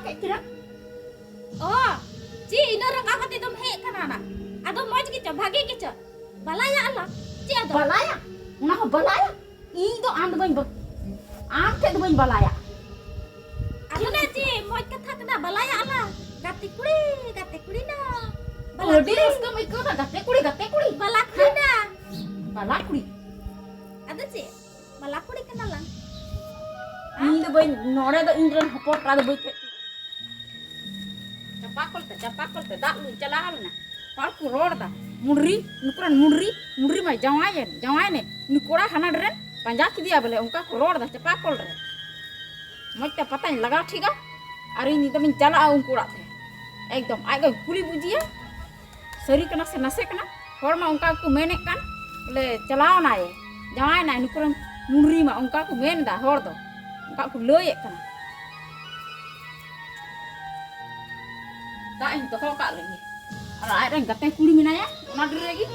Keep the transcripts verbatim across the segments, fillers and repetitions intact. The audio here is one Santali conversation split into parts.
ᱠᱮᱫ ᱠᱤᱱᱟ᱾ ᱚ, ᱪᱮᱫ ᱤᱱᱟᱹ ᱨᱟᱸᱜᱟᱣ ᱠᱟᱛᱮ ᱫᱚᱢ ᱦᱮᱡ ᱠᱟᱱᱟ ᱱᱟ? ᱟᱫᱚ ᱢᱚᱡᱽ ᱜᱮᱪᱚ, ᱵᱷᱟᱜᱮ ᱜᱮᱪᱚ᱾ ᱵᱟᱞᱟᱭᱟ ᱟᱞᱟᱝ᱾ ᱪᱮᱫ ᱟᱫᱚ? ᱵᱟᱞᱟᱭᱟ? ᱚᱱᱟ ᱦᱚᱸ ᱵᱟᱞᱟᱭᱟ? ᱤᱧ ᱫᱚ ᱟᱢ ᱫᱚ ᱵᱟᱹᱧ ᱵᱟ-, ᱟᱢ ᱴᱷᱮᱡ ᱫᱚ ᱵᱟᱹᱧ ᱵᱟᱞᱟᱭᱟ᱾ ᱟᱫᱚ ᱱᱟ ᱪᱮᱫ ᱢᱚᱡᱽ ᱠᱟᱛᱷᱟ ᱠᱟᱱᱟ, ᱵᱟᱞᱟᱭᱟ ᱟᱞᱟᱝ᱾ ᱜᱟᱛᱮ ᱠᱩᱲᱤ, ᱜᱟᱛᱮ ᱠᱩᱲᱤ ᱱᱟ᱾ ᱵᱟᱞᱟ ᱟᱹᱰᱤ ᱠᱩᱲᱤ᱾ ᱨᱟᱹᱥᱠᱟᱹᱢ ᱟᱹᱭᱠᱟᱹᱣ ᱫᱟ, ᱜᱟᱛᱮ ᱠᱩᱲᱤ, ᱜᱟᱛᱮ ᱠᱩᱲᱤ᱾ ᱵᱟᱞᱟ ᱠᱩᱲᱤ ᱱᱟ᱾ ᱵᱟᱞᱟ ᱠᱩᱲᱤ᱾ ᱟᱫᱚ ᱪᱮᱫ? ᱵᱟᱞᱟ ᱠᱩᱲᱤ ᱠᱟᱱᱟᱞᱟᱝ᱾ ᱤᱧ ᱫᱚ ᱵᱟᱹᱧ, ᱱᱚᱰᱮ ᱫᱚ ᱤᱧ ᱨᱮᱱ ᱦᱚᱯᱚᱱ ᱮᱨᱟ ᱫᱚ ᱵᱟᱹᱧ ᱯᱮ-, ᱪᱟᱯᱟ ᱠᱚᱞ ᱛᱮ, ᱪᱟᱯᱟ ᱠᱚᱞ ᱛᱮ ᱫᱟᱜ ᱞᱩᱧ ᱪᱟᱞᱟᱣ ᱞᱮᱱᱟ᱾ ᱦᱚᱲ ᱠᱚ ᱨᱚᱲ ᱫᱟ, "ᱢᱩᱰᱨᱤ, ᱱᱩᱠᱩ ᱨᱮᱱ ᱢᱩᱰᱨᱤ, ᱢᱩᱰᱨᱤ ᱢᱟᱭ ᱡᱟᱶᱟᱭᱮᱱ, ᱡᱟᱶᱟᱭᱮᱱᱮ, ᱩᱱᱤ ᱠᱚᱲᱟ ᱦᱟᱱᱟ ᱨᱮᱱ ᱯᱟᱸᱡᱟ ᱠᱮᱫᱮᱭᱟ" ᱵᱚᱞᱮ, ᱚᱱᱠᱟ ᱠᱚ ᱨᱚᱲ ᱫᱟ ᱪᱟᱯᱟ ᱠᱚᱞ ᱨᱮ᱾ ᱢᱚᱡᱽ ᱛᱮ ᱯᱟᱛᱟᱧ ᱞᱟᱜᱟᱣ ᱴᱷᱤᱠᱟ ᱟᱨ ᱤᱧ ᱫᱚᱧ ᱪᱟᱞᱟᱜᱼᱟ ᱩᱱᱠᱩ ᱚᱲᱟᱜ ᱛᱮ᱾ ᱮᱠᱫᱚᱢ ᱟᱡ ᱜᱚᱧ ᱠᱩᱞᱤ ᱵᱩᱡᱤᱭᱟ᱾ ᱥᱟᱹᱨᱤ ᱠᱟᱱᱟ ᱥᱮ ᱱᱟᱥᱮ ᱠᱟᱱᱟ? ᱦᱚᱲ ᱢᱟ ᱚᱱᱠᱟ ᱜᱮᱠᱚ ᱢᱮᱱᱮᱫ ᱠᱟᱱ, ᱵᱚᱞᱮ ᱪᱟᱞᱟᱣ ᱱᱟᱭᱮ, ᱡᱟᱶᱟᱭ ᱱᱟᱭ, ᱱᱩᱠᱩ ᱨᱮᱱ ᱢᱩᱰᱨᱤ ᱢᱟ ᱚᱱᱠᱟ ᱠᱚ ᱢᱮᱱ ᱮᱫᱟ ᱦᱚᱲ ᱫᱚ, ᱚᱱᱠᱟ ᱠᱚ ᱞᱟᱹᱭᱮᱫ ᱠᱟᱱᱟ᱾ ᱫᱟᱜ ᱤᱧ ᱫᱚᱦᱚ ᱠᱟᱜ ᱞᱮᱜᱮ, ᱟᱨ ᱟᱡ ᱨᱮᱱ ᱜᱟᱛᱮ ᱠᱩᱲᱤ ᱢᱮᱱᱟᱭᱟ, ᱚᱱᱟ ᱰᱮᱨᱮ ᱜᱮ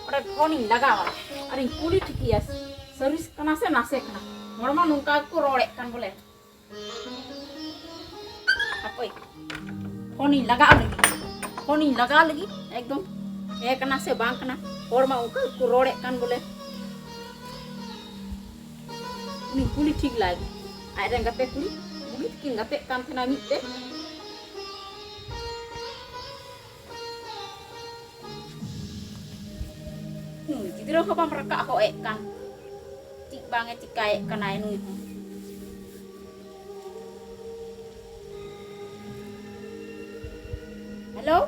ᱚᱸᱰᱮ ᱯᱷᱳᱱᱤᱧ ᱞᱟᱜᱟᱣᱟ ᱟᱨᱤᱧ ᱠᱩᱞᱤ ᱴᱷᱤᱠᱮᱭᱟ, ᱥᱟᱹᱨᱤ ᱠᱟᱱᱟ ᱥᱮ ᱱᱟᱥᱮ ᱠᱟᱱᱟ᱾ ᱦᱚᱲ ᱢᱟ ᱱᱚᱝᱠᱟ ᱜᱮᱠᱚ ᱨᱚᱲᱮᱫ ᱠᱟᱱ ᱵᱚᱞᱮ᱾ ᱦᱟᱯᱳᱭ, ᱯᱷᱳᱱᱤᱧ ᱞᱟᱜᱟᱣ ᱞᱟᱹᱜᱤᱫ, ᱯᱷᱳᱱᱤᱧ ᱞᱟᱜᱟᱣ ᱞᱟᱹᱜᱤᱫ, ᱮᱠᱫᱚᱢ ᱦᱮᱸ ᱠᱟᱱᱟ ᱥᱮ ᱵᱟᱝ ᱠᱟᱱᱟ᱾ ᱦᱚᱲ ᱢᱟ ᱚᱱᱠᱟ ᱜᱮᱠᱚ ᱨᱚᱲᱮᱫ ᱠᱟᱱ ᱵᱚᱞᱮ᱾ ᱩᱱᱤ ᱠᱩᱞᱤ ᱴᱷᱤᱠ ᱞᱟᱭ ᱜᱮ, ᱟᱡ ᱨᱮᱱ ᱜᱟᱛᱮ ᱠᱩᱲᱤ ᱵᱩᱜᱤ ᱛᱟᱹᱠᱤᱱ ᱜᱟᱛᱮᱜ ᱠᱟᱱ ᱛᱟᱦᱮᱱᱟ ᱢᱤᱫ ᱛᱮ᱾ ᱱᱩᱭ ᱜᱤᱫᱽᱨᱟᱹ ᱦᱚᱸ ᱵᱟᱢ ᱨᱟᱠᱟᱵ ᱦᱚ ᱮᱫ ᱠᱟᱱ, ᱪᱮᱫ ᱵᱟᱝ ᱮ ᱪᱤᱠᱟᱭᱮᱫ ᱠᱟᱱᱟᱭ ᱱᱩᱭ ᱦᱚᱸ᱾ ᱦᱮᱞᱳ,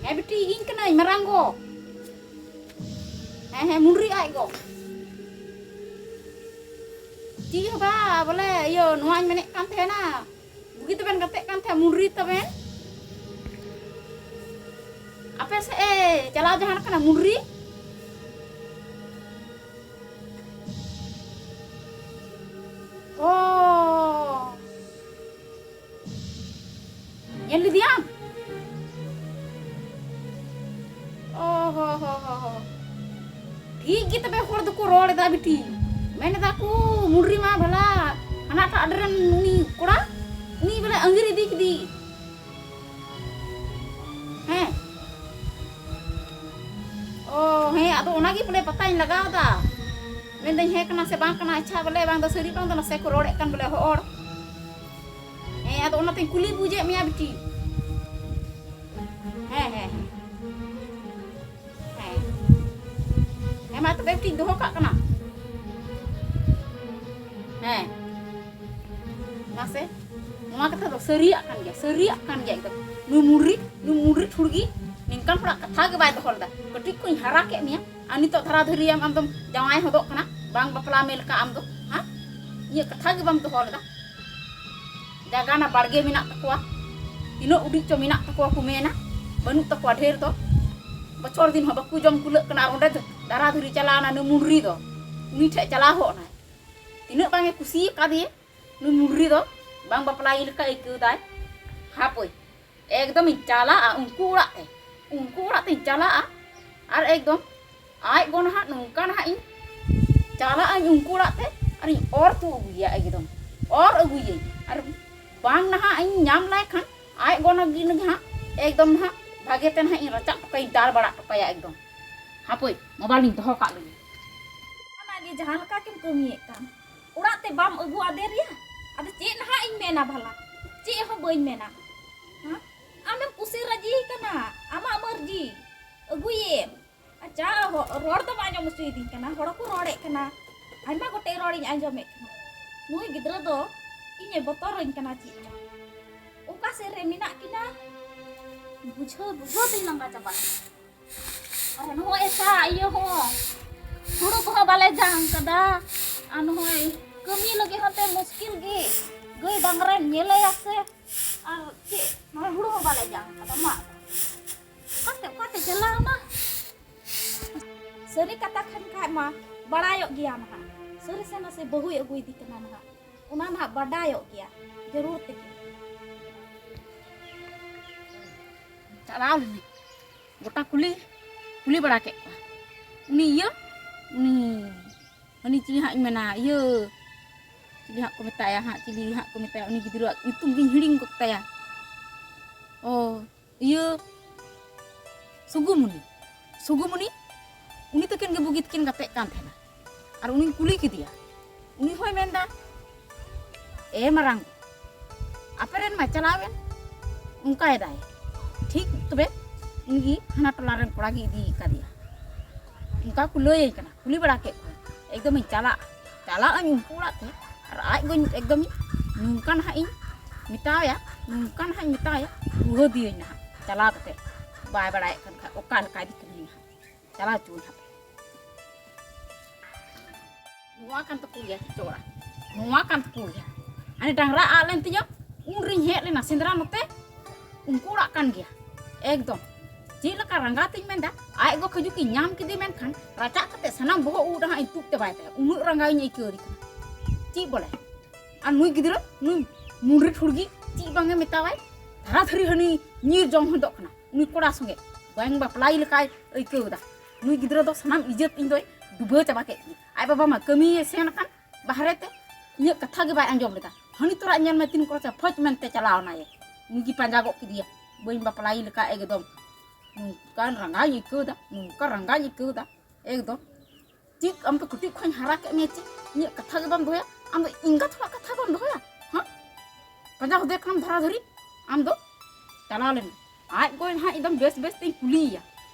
ᱦᱮᱸ ᱵᱤᱴᱤ, ᱤᱧ ᱠᱟᱹᱱᱟᱹᱧ ᱢᱟᱨᱟᱝ ᱜᱚ᱾ ᱦᱮᱸ, ᱦᱮᱸ, ᱢᱩᱰᱨᱤ ᱟᱡ ᱜᱚ᱾ ᱪᱮᱫ ᱦᱚᱸ ᱵᱟᱝ, ᱵᱚᱞᱮ ᱤᱭᱟᱹ, ᱱᱚᱣᱟᱧ ᱢᱮᱱᱮᱫ ᱠᱟᱱ ᱛᱟᱦᱮᱱᱟ, ᱵᱩᱜᱤ ᱛᱟᱵᱮᱱ ᱜᱟᱛᱮᱜ ᱠᱟᱱ ᱛᱟᱦᱮᱸᱫ ᱢᱩᱰᱨᱤ ᱛᱟᱵᱮᱱ᱾ ᱟᱯᱮ ᱥᱮᱫ ᱮ ᱪᱟᱞᱟᱣ ᱡᱟᱦᱟᱱ ᱠᱟᱱᱟ ᱢᱩᱰᱨᱤ? ᱚ, ᱧᱮᱞ ᱞᱮᱫᱮᱭᱟᱢ? ᱚ ᱦᱚ ᱦᱚ ᱦᱚ ᱦᱚ᱾ ᱴᱷᱤᱠ ᱜᱮ ᱛᱚᱵᱮ ᱦᱚᱲ ᱫᱚᱠᱚ ᱨᱚᱲ ᱮᱫᱟ ᱵᱤᱴᱤ᱾ ᱢᱮᱱ ᱮᱫᱟ ᱠᱚ ᱢᱩᱰᱨᱤ ᱢᱟ ᱵᱷᱟᱞᱟ ᱦᱟᱱᱟᱴᱟᱜ ᱟᱰᱮ ᱨᱮᱱ ᱩᱱᱤ ᱠᱚᱲᱟ᱾ ᱞᱟᱜᱟᱣ ᱮᱫᱟ᱾ ᱢᱮᱱᱫᱟᱹᱧ ᱦᱮᱸ ᱠᱟᱱᱟ ᱥᱮ ᱵᱟᱝ ᱠᱟᱱᱟ, ᱟᱪᱪᱷᱟ ᱵᱚᱞᱮ ᱵᱟᱝ ᱫᱚ ᱥᱟᱹᱨᱤ ᱵᱟᱝ ᱫᱚ ᱱᱟᱥᱮ ᱠᱚ ᱨᱚᱲᱮᱫ ᱠᱟᱱ ᱵᱚᱞᱮ ᱦᱚᱲ᱾ ᱦᱮᱸ, ᱟᱫᱚ ᱚᱱᱟᱛᱮᱧ ᱠᱩᱞᱤ ᱵᱩᱡᱮᱫ ᱢᱮᱭᱟ ᱵᱤᱴᱤ᱾ ᱦᱮᱸ, ᱦᱮᱸ, ᱦᱮᱸ᱾ ᱦᱮᱸ᱾ ᱦᱮᱸ, ᱢᱟ ᱛᱚᱵᱮ ᱵᱤᱴᱤᱧ ᱫᱚᱦᱚ ᱠᱟᱜ ᱠᱟᱱᱟ᱾ ᱦᱮᱸ᱾ ᱢᱟᱥᱮ, ᱱᱚᱣᱟ ᱠᱟᱛᱷᱟ ᱫᱚ ᱥᱟᱹᱨᱤᱭᱟᱜ ᱠᱟᱱ ᱜᱮᱭᱟ, ᱥᱟᱹᱨᱤᱭᱟᱜ ᱠᱟᱱ ᱜᱮᱭᱟ ᱮᱠᱫᱚᱢ᱾ ᱱᱩᱭ ᱢᱩᱰᱨᱤ, ᱱᱩᱭ ᱢᱩᱰᱨᱤ ᱴᱷᱩᱲᱜᱤ ᱱᱤᱝᱠᱟᱱ ᱦᱚᱲᱟᱜ ᱠᱟᱛᱷᱟ ᱜᱮ ᱵᱟᱭ ᱫᱚᱦᱚ ᱞᱮᱫᱟ᱾ ᱠᱟᱹᱴᱤᱡ ᱠᱷᱚᱱᱤᱧ ᱦᱟᱨᱟ ᱠᱮᱫ ᱢᱮᱭᱟ, ᱟᱨ ᱱᱤᱛᱚᱜ ᱫᱷᱟᱨᱟ ᱫᱷᱟᱹᱨᱤ ᱟᱢ, ᱟᱢ ᱫᱚᱢ ᱡᱟᱶᱟᱭ ᱦᱚᱫᱚᱜ ᱠᱟᱱᱟ, ᱵᱟᱝ ᱵᱟᱯᱞᱟ ᱢᱮ ᱞᱮᱠᱟ ᱟᱢ ᱫᱚ, ᱦᱮᱸ? ᱤᱧᱟᱹᱜ ᱠᱟᱛᱷᱟ ᱜᱮ ᱵᱟᱢ ᱫᱚᱦᱚ ᱞᱮᱫᱟ᱾ ᱡᱟᱭᱜᱟ ᱱᱟ ᱵᱟᱲᱜᱮ ᱢᱮᱱᱟᱜ ᱛᱟᱠᱚᱣᱟ, ᱛᱤᱱᱟᱹᱜ ᱩᱰᱤᱡ ᱪᱚ ᱢᱮᱱᱟᱜ ᱛᱟᱠᱚᱣᱟ ᱠᱚ ᱢᱮᱱᱟ, ᱵᱟᱹᱱᱩᱜ ᱛᱟᱠᱚᱣᱟ ᱰᱷᱮᱨ ᱫᱚ᱾ ᱵᱚᱪᱷᱚᱨ ᱫᱤᱱ ᱦᱚᱸ ᱵᱟᱠᱚ ᱡᱚᱢ ᱠᱩᱞᱟᱹᱜ ᱠᱟᱱᱟ, ᱟᱨ ᱚᱸᱰᱮ ᱫᱷᱟᱨᱟ ᱫᱷᱟᱹᱨᱤ ᱪᱟᱞᱟᱣ ᱮᱱᱟ ᱱᱩᱭ ᱢᱩᱰᱨᱤ ᱫᱚ, ᱩᱱᱤ ᱴᱷᱮᱡ ᱪᱟᱞᱟᱣ ᱦᱚᱫ ᱮᱱᱟᱭ᱾ ᱛᱤᱱᱟᱹᱜ ᱵᱟᱝ ᱮ ᱠᱩᱥᱤ ᱟᱠᱟᱫᱮᱭᱟ ᱱᱩᱭ ᱢᱩᱰᱨᱤ ᱫᱚ, ᱵᱟᱝ ᱵᱟᱯᱞᱟᱭᱮ ᱞᱮᱠᱟ ᱟᱹᱭᱠᱟᱹᱣ ᱫᱟᱭ᱾ ᱦᱟᱯᱳᱭ, ᱮᱠᱫᱚᱢ ᱤᱧ ᱪᱟᱞᱟᱜᱼᱟ ᱩᱱᱠᱩ ᱚᱲᱟᱜ ᱛᱮ, ᱩᱱᱠᱩ ᱚᱲᱟᱜ ᱛᱮᱧ ᱪᱟᱞᱟᱜᱼᱟ᱾ ᱟᱨ ᱮᱠᱫᱚᱢ ᱟᱡ ᱜᱚ ᱱᱟᱦᱟᱜ ᱱᱚᱝᱠᱟ ᱱᱟᱦᱟᱜ ᱤᱧ ᱪᱟᱞᱟᱜ ᱟᱹᱧ ᱩᱱᱠᱩ ᱚᱲᱟᱜ ᱛᱮ, ᱟᱨᱤᱧ ᱚᱨ ᱛᱩ ᱟᱹᱜᱩᱭᱟ, ᱮᱠᱫᱚᱢ ᱚᱨ ᱟᱹᱜᱩᱭᱟᱹᱧ᱾ ᱟᱨ ᱵᱟᱝ ᱱᱟᱦᱟᱜ ᱤᱧ ᱧᱟᱢ ᱞᱟᱭ ᱠᱷᱟᱱ ᱟᱡ ᱜᱚ ᱱᱟᱜᱤ ᱱᱟᱦᱟᱜ ᱮᱠᱫᱚᱢ ᱱᱟᱦᱟᱜ ᱵᱷᱟᱜᱮ ᱛᱮ ᱱᱟᱦᱟᱜ ᱤᱧ ᱨᱟᱪᱟᱜ ᱴᱚᱠᱟᱭᱟ, ᱤᱧ ᱫᱟᱞ ᱵᱟᱲᱟ ᱴᱚᱠᱟᱭᱟ ᱮᱠᱫᱚᱢ᱾ ᱦᱟᱯᱳᱭ, ᱢᱳᱵᱟᱭᱤᱞ ᱤᱧ ᱫᱚᱦᱚ ᱠᱟᱜ ᱞᱮᱜᱮ᱾ ᱚᱱᱟᱜᱮ ᱡᱟᱦᱟᱸ ᱞᱮᱠᱟ ᱠᱤᱱ ᱠᱟᱹᱢᱤᱭᱮᱫ ᱠᱟᱱ, ᱚᱲᱟᱜ ᱛᱮ ᱵᱟᱢ ᱟᱹᱜᱩ ᱟᱫᱮ ᱨᱮᱭᱟ? ᱟᱫᱚ ᱪᱮᱫ ᱱᱟᱦᱟᱜ ᱤᱧ ᱢᱮᱱᱟ ᱵᱷᱟᱞᱟ? ᱪᱮᱫ ᱦᱚᱸ ᱵᱟᱹᱧ ᱢᱮᱱᱟ᱾ ᱦᱮᱸ? ᱟᱢᱮᱢ ᱠᱩᱥᱤ ᱨᱟᱹᱡᱤ ᱠᱟᱱᱟ, ᱟᱢᱟᱜ ᱢᱟᱹᱨᱡᱤ, ᱟᱹᱜᱩᱭᱮᱢ᱾ ᱟᱪᱪᱷᱟ, ᱦᱚ-, ᱨᱚᱲ ᱫᱚᱢ ᱟᱸᱡᱚᱢ ᱦᱚᱪᱚᱭᱤᱫᱤᱧ ᱠᱟᱱᱟ, ᱦᱚᱲ ᱠᱚ ᱨᱚᱲᱮᱫ ᱠᱟᱱᱟ, ᱟᱭᱢᱟ ᱜᱚᱴᱮᱡ ᱨᱚᱲᱤᱧ ᱟᱸᱡᱚᱢᱮᱫ ᱠᱟᱱᱟ᱾ ᱱᱩᱭ ᱜᱤᱫᱽᱨᱟᱹ ᱫᱚ ᱤᱧᱮ ᱵᱚᱛᱚᱨᱟᱹᱧ ᱠᱟᱱᱟ ᱪᱮᱫ ᱪᱚ᱾ ᱚᱠᱟ ᱥᱮᱫ ᱨᱮ ᱢᱮᱱᱟᱜ ᱠᱤᱱᱟ ᱵᱩᱡᱷᱟᱹᱣ, ᱵᱩᱡᱷᱟᱹᱣ ᱛᱤᱧ ᱞᱟᱸᱜᱟ ᱪᱟᱵᱟᱜ ᱠᱟᱱᱟ᱾ ᱟᱨ ᱱᱚᱜᱼᱚᱭ ᱮᱥᱟ ᱤᱭᱟᱹ ᱦᱚᱸ, ᱦᱩᱲᱩ ᱠᱚᱦᱚᱸ ᱵᱟᱞᱮ ᱡᱟᱝ ᱠᱟᱫᱟ᱾ ᱟᱨ ᱱᱚᱜᱼᱚᱭ ᱠᱟᱹᱢᱤ ᱞᱟᱹᱜᱤᱫ ᱦᱚᱸᱛᱮ ᱢᱩᱥᱠᱤᱞ ᱜᱮ᱾ ᱜᱟᱹᱭ ᱰᱟᱝᱨᱟᱧ ᱧᱮᱞᱮᱭᱟ ᱥᱮ? ᱟᱨ ᱪᱮᱫ, ᱱᱚᱜᱼᱚᱭ ᱦᱩᱲᱩ ᱦᱚᱸ ᱵᱟᱞᱮ ᱡᱟᱝ ᱠᱟᱫᱟ, ᱢᱟ᱾ ᱚᱠᱟᱛᱮ, ᱚᱠᱟᱛᱮ ᱪᱟᱞᱟᱣᱱᱟ? ᱥᱟᱹᱨᱤ ᱠᱟᱛᱷᱟ ᱠᱷᱟᱱ ᱠᱷᱟᱡ ᱢᱟ ᱵᱟᱲᱟᱭᱚᱜ ᱜᱮᱭᱟ ᱱᱟᱦᱟᱜ᱾ ᱥᱟᱹᱨᱤ ᱥᱮ ᱱᱟᱥᱮ ᱵᱟᱹᱦᱩᱭ ᱟᱹᱜᱩᱭᱮᱫᱮ ᱠᱟᱱᱟ ᱱᱟᱦᱟᱜ᱾ ᱚᱱᱟ ᱱᱟᱦᱟᱜ ᱵᱟᱰᱟᱭᱚᱜ ᱜᱮᱭᱟ, ᱡᱟᱹᱨᱩᱲ ᱛᱮᱜᱮ᱾ ᱪᱟᱞᱟᱣ ᱞᱮᱱᱟᱹᱧ᱾ ᱜᱚᱴᱟ ᱠᱩᱞᱤ, ᱠᱩᱞᱤ ᱵᱟᱲᱟ ᱠᱮᱫ ᱠᱚᱣᱟ᱾ ᱩᱱᱤ ᱤᱭᱟᱹ, ᱩᱱᱤ, ᱩᱱᱤ ᱪᱤᱞᱤ ᱦᱟᱸᱜ ᱤᱧ ᱢᱮᱱᱟ, ᱤᱭᱟᱹ, ᱪᱤᱞᱤ ᱦᱟᱸᱜ ᱠᱚ ᱢᱮᱛᱟᱭᱟ ᱦᱟᱸᱜ, ᱪᱤᱞᱤ ᱦᱟᱸᱜ ᱠᱚ ᱢᱮᱛᱟᱭᱟ, ᱩᱱᱤ ᱜᱤᱫᱽᱨᱟᱹᱣᱟᱜ ᱧᱩᱛᱩᱢ ᱜᱤᱧ ᱦᱤᱲᱤᱧ ᱜᱚᱫ ᱛᱟᱭᱟ᱾ ᱚ, ᱤᱭᱟᱹ, ᱥᱩᱜᱩᱢᱩᱱᱤ, ᱥᱩᱜᱩᱢᱩᱱᱤ᱾ ᱩᱱᱤ ᱛᱟᱹᱠᱤᱱ ᱜᱮ ᱵᱩᱜᱤ ᱛᱮᱠᱤᱱ ᱜᱟᱛᱮᱜ ᱠᱟᱱ ᱛᱟᱦᱮᱱᱟ᱾ ᱟᱨ ᱩᱱᱤᱧ ᱠᱩᱞᱤ ᱠᱮᱫᱮᱭᱟ, ᱩᱱᱤ ᱦᱚᱸᱭ ᱢᱮᱱᱫᱟ, "ᱮ ᱢᱟᱨᱟᱝ, ᱟᱯᱮ ᱨᱮᱱ ᱢᱟ ᱪᱟᱞᱟᱣᱮᱱ, ᱚᱱᱠᱟᱭᱮᱫᱟᱭ, ᱴᱷᱤᱠ ᱛᱚᱵᱮ ᱩᱱᱤ ᱦᱟᱱᱟ ᱴᱚᱞᱟ ᱨᱮᱱ ᱠᱚᱲᱟ ᱜᱮ ᱤᱫᱤ ᱠᱟᱫᱮᱭᱟ", ᱚᱱᱠᱟ ᱠᱚ ᱞᱟᱹᱭᱟᱹᱧ ᱠᱟᱱᱟ᱾ ᱠᱩᱞᱤ ᱵᱟᱲᱟ ᱠᱮᱫ ᱠᱚᱣᱟ, ᱮᱠᱫᱚᱢᱤᱧ ᱪᱟᱞᱟᱜ, ᱪᱟᱞᱟᱜ ᱟᱹᱧ ᱩᱱᱠᱩ ᱚᱲᱟᱜ ᱛᱮ, ᱟᱨ ᱟᱡ ᱜᱚᱧ ᱮᱠᱫᱚᱢᱤᱧ ᱱᱚᱝᱠᱟ ᱱᱟᱦᱟᱜ ᱤᱧ ᱢᱮᱛᱟᱣᱟᱭᱟ, ᱱᱚᱝᱠᱟ ᱱᱟᱦᱟᱜ ᱤᱧ ᱢᱮᱛᱟᱣᱟᱭᱟ, ᱨᱩᱣᱟᱹ ᱫᱤᱭᱟᱹᱧ ᱱᱟᱦᱟᱜ ᱪᱟᱞᱟᱣ ᱠᱟᱛᱮ, ᱵᱟᱭ ᱵᱟᱲᱟᱭᱮᱫ ᱠᱟᱱ ᱠᱷᱟᱡ ᱚᱠᱟ ᱞᱮᱠᱟᱭ ᱫᱤᱠᱟᱹᱧ ᱱᱟᱦᱟᱜ᱾ ᱪᱟᱞᱟᱣ ᱦᱚᱪᱚᱣᱟᱹᱧ ᱦᱟᱯᱮ᱾ ᱱᱚᱣᱟ ᱠᱟᱱ ᱛᱟᱠᱚ ᱜᱮᱭᱟ ᱪᱚᱲᱟ, ᱱᱚᱣᱟ ᱠᱟᱱ ᱛᱟᱠᱚ ᱜᱮᱭᱟ᱾ ᱦᱟᱱᱮ ᱰᱟᱝᱨᱟ ᱟᱫ ᱞᱮᱱ ᱛᱤᱧᱟᱹ, ᱩᱱ ᱨᱤᱧ ᱦᱮᱡ ᱞᱮᱱᱟ ᱥᱮᱸᱫᱽᱨᱟ ᱱᱚᱛᱮ, ᱩᱱᱠᱩ ᱚᱲᱟᱜ ᱠᱟᱱ ᱜᱮᱭᱟ᱾ ᱮᱠᱫᱚᱢ ᱪᱮᱫ ᱞᱮᱠᱟ ᱨᱟᱸᱜᱟᱣ ᱛᱤᱧ ᱢᱮᱱᱫᱟ, ᱟᱡ ᱜᱚ ᱠᱷᱟᱹᱡᱩᱠᱤ ᱧᱟᱢ ᱠᱮᱫᱮ, ᱢᱮᱱᱠᱷᱟᱱ ᱨᱟᱪᱟᱜ ᱠᱟᱛᱮ ᱥᱟᱱᱟᱢ ᱵᱚᱦᱚᱜ ᱩᱵ ᱨᱮᱦᱟᱸᱜ ᱤᱧ ᱛᱩᱫ ᱪᱟᱵᱟᱭ ᱛᱟᱭᱟ, ᱩᱱᱟᱹᱜ ᱨᱟᱸᱜᱟᱣ ᱤᱧ ᱟᱹᱭᱠᱟᱹᱣ ᱫᱤ ᱠᱟᱱᱟ᱾ ᱪᱮᱫ ᱵᱚᱞᱮ? ᱟᱨ ᱱᱩᱭ ᱜᱤᱫᱽᱨᱟᱹ, ᱱᱩᱭ ᱢᱩᱱᱰᱨᱤ ᱴᱷᱩᱲᱜᱤ, ᱪᱮᱫ ᱵᱟᱝ ᱮ ᱢᱮᱛᱟᱣᱟᱭ, ᱫᱷᱟᱨᱟ ᱫᱷᱟᱹᱨᱤ ᱦᱟᱹᱱᱤ ᱧᱤᱨ ᱡᱚᱝ ᱦᱚᱫᱚᱜ ᱠᱟᱱᱟ᱾ ᱩᱱᱤ ᱠᱚᱲᱟ ᱥᱚᱸᱜᱮ ᱵᱟᱝ ᱵᱟᱯᱞᱟᱭ ᱞᱮᱠᱟᱭ ᱟᱹᱭᱠᱟᱹᱣ ᱮᱫᱟ᱾ ᱱᱩᱭ ᱜᱤᱫᱽᱨᱟᱹ ᱫᱚ ᱥᱟᱱᱟᱢ ᱤᱡᱽᱡᱚᱛ ᱤᱧ ᱫᱚᱭ ᱰᱩᱵᱟᱹ ᱪᱟᱵᱟ ᱠᱮᱫ ᱛᱤᱧᱟ᱾ ᱟᱡ ᱵᱟᱵᱟ ᱢᱟ ᱠᱟᱹᱢᱤᱭᱮ ᱥᱮᱱ ᱟᱠᱟᱱ ᱵᱟᱦᱨᱮ ᱛᱮ, ᱤᱧᱟᱹᱜ ᱠᱟᱛᱷᱟ ᱜᱮ ᱵᱟᱭ ᱟᱸᱡᱚᱢ ᱞᱮᱫᱟ᱾ ᱦᱟᱹᱱᱤ ᱛᱚᱨᱟ ᱧᱮᱞ ᱢᱮ, ᱛᱤᱱ ᱠᱚᱨᱮ ᱪᱚ ᱯᱷᱚᱡᱽ ᱢᱮᱱᱛᱮ ᱪᱟᱞᱟᱣ ᱮᱱᱟᱭᱮ᱾ ᱩᱱᱤ ᱜᱮ ᱯᱟᱸᱡᱟ ᱜᱚᱫ ᱠᱮᱫᱮᱭᱟ, ᱵᱟᱹᱧ ᱵᱟᱯᱞᱟᱭ ᱞᱮᱠᱟ ᱮᱠᱫᱚᱢ᱾ ᱱᱚᱝᱠᱟᱱ ᱨᱟᱸᱜᱟᱣᱤᱧ ᱟᱹᱭᱠᱟᱹᱣ ᱮᱫᱟ, ᱱᱚᱝᱠᱟ ᱨᱟᱸᱜᱟᱣᱤᱧ ᱟᱹᱭᱠᱟᱹᱣ ᱮᱫᱟ ᱮᱠᱫᱚᱢ᱾ ᱪᱮᱫ ᱟᱢ ᱫᱚ ᱠᱟᱹᱴᱤᱡ ᱠᱷᱚᱱ ᱦᱟᱨᱟ ᱠᱮᱫ ᱢᱮᱭᱟ, ᱪᱮᱫ ᱤᱧᱟᱹᱜ ᱠᱟᱛᱷᱟ ᱜᱮ ᱵᱟᱢ ᱫᱚᱦᱚᱭᱟ? ᱟᱢ ᱫᱚ ᱮᱸᱜᱟᱛ ᱦᱚᱲᱟᱜ ᱠᱟᱛᱷᱟ ᱵᱟᱢ ᱫᱚᱦᱚᱭᱟ? ᱦᱮᱸ? ᱯᱟᱸᱡᱟ ᱦᱚᱫᱮ ᱠᱟᱱᱟᱢ ᱫᱷᱟᱨᱟ ᱫᱷᱟᱹᱨᱤ, ᱟᱢ ᱫᱚ ᱪᱟᱞᱟᱣ ᱞᱮᱱ ᱢᱮ᱾ ᱟᱡ ᱜᱚᱭ ᱱᱟᱦᱟᱜ ᱮᱠᱫᱚᱢ ᱵᱮᱥ ᱵᱮᱥ ᱛᱤᱧ ᱠᱩᱞᱤᱭᱮᱭᱟ᱾